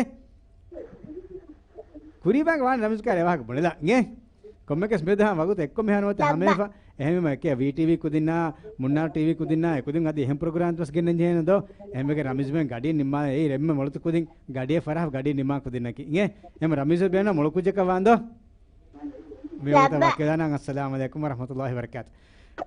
ކުރީބާގެ ވާނެ ރަމީޒް ކާރި އެވާހަކަ ބުނެލާ. އިނގޭ؟ ކޮންމެކަސް މިއަދު ހަމަ ވަގުތު އެއްކޮށް މިހާރު ނުވަތަ ހަމަ އެފަ. އެހެންވީމަ އެކޭ ވީޓީވީ ކުދިންނާ، މުންނާރު ޓީވީ ކުދިންނާ، އެކުދިން އަދި އެހެން ޕްރޮގްރާމް ވެސް ގެންނަން ޖެހޭނެ ދޯ؟ އެހެންވެގެން ރަމީޒް ބޭ ގަޑިއެއް ނިންމާލާ އެއީ އެންމެ މޮޅުތަ ކުދިން ގަޑިއެއް ފަރާހަށް ގަޑިއެއް ނިންމާ ކުދިންނަކީ. އިނގޭ؟ އެހެން ރަމީޒް ބޭނުން މޮޅު ކުއްޖަކަށް ވާން ދޯ؟ މި ވަގުތަށް ވަކިވެލާނަން. އައްސަލާމު ޢަލައިކުމް ވަރަޙްމަތުﷲ ވަބަރަކާތު.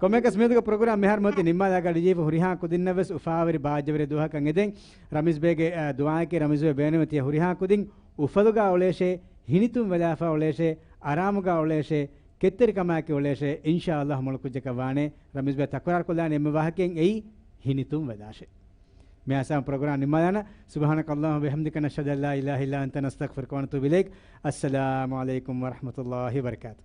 ކޮންމެކަސް މިއަދުގެ ޕްރޮގްރާމް މިހާރު މަތި ނިންމާލާ ގަޑިޖެހިފަ ހުރިހާ ކުދިންނަށް ވެސް އުފާވެރި ބާއްޖަވެރި ދުވަހަކަށް އެދެން. ރަމީޒް ބޭގެ، އަ، ދުޢާއެކޭ ރަމީޒް ބޭ ބޭނުމެ ތިޔަ ހުރިހާ ކުދިން އުފަލުގަ އުޅޭށޭ، ހިނިތުން ވެލާފަ އުޅޭށޭ، އަރާމުގަ އުޅޭށޭ، ކެތްތެރިކަމާއެކީ އުޅޭށޭ. އިންޝާﷲ މޮޅު ކުއްޖަކަށް ވާނެ. ރަމީޒް ބޭ ތަކުރާރު ކޮށްލާނެ އެންމެ ވާހަކައެއް އެއީ ހިނިތުން ވެލާށޭ. މިއާސާ ޕްރޮގްރާމް ނިންމާލާނަ. سبحانك اللهم وبحمدك، نشهد أن لا إله إلا أنت، نستغفرك ونتوب إليك. السلام عليكم ورحمة الله وبركاته.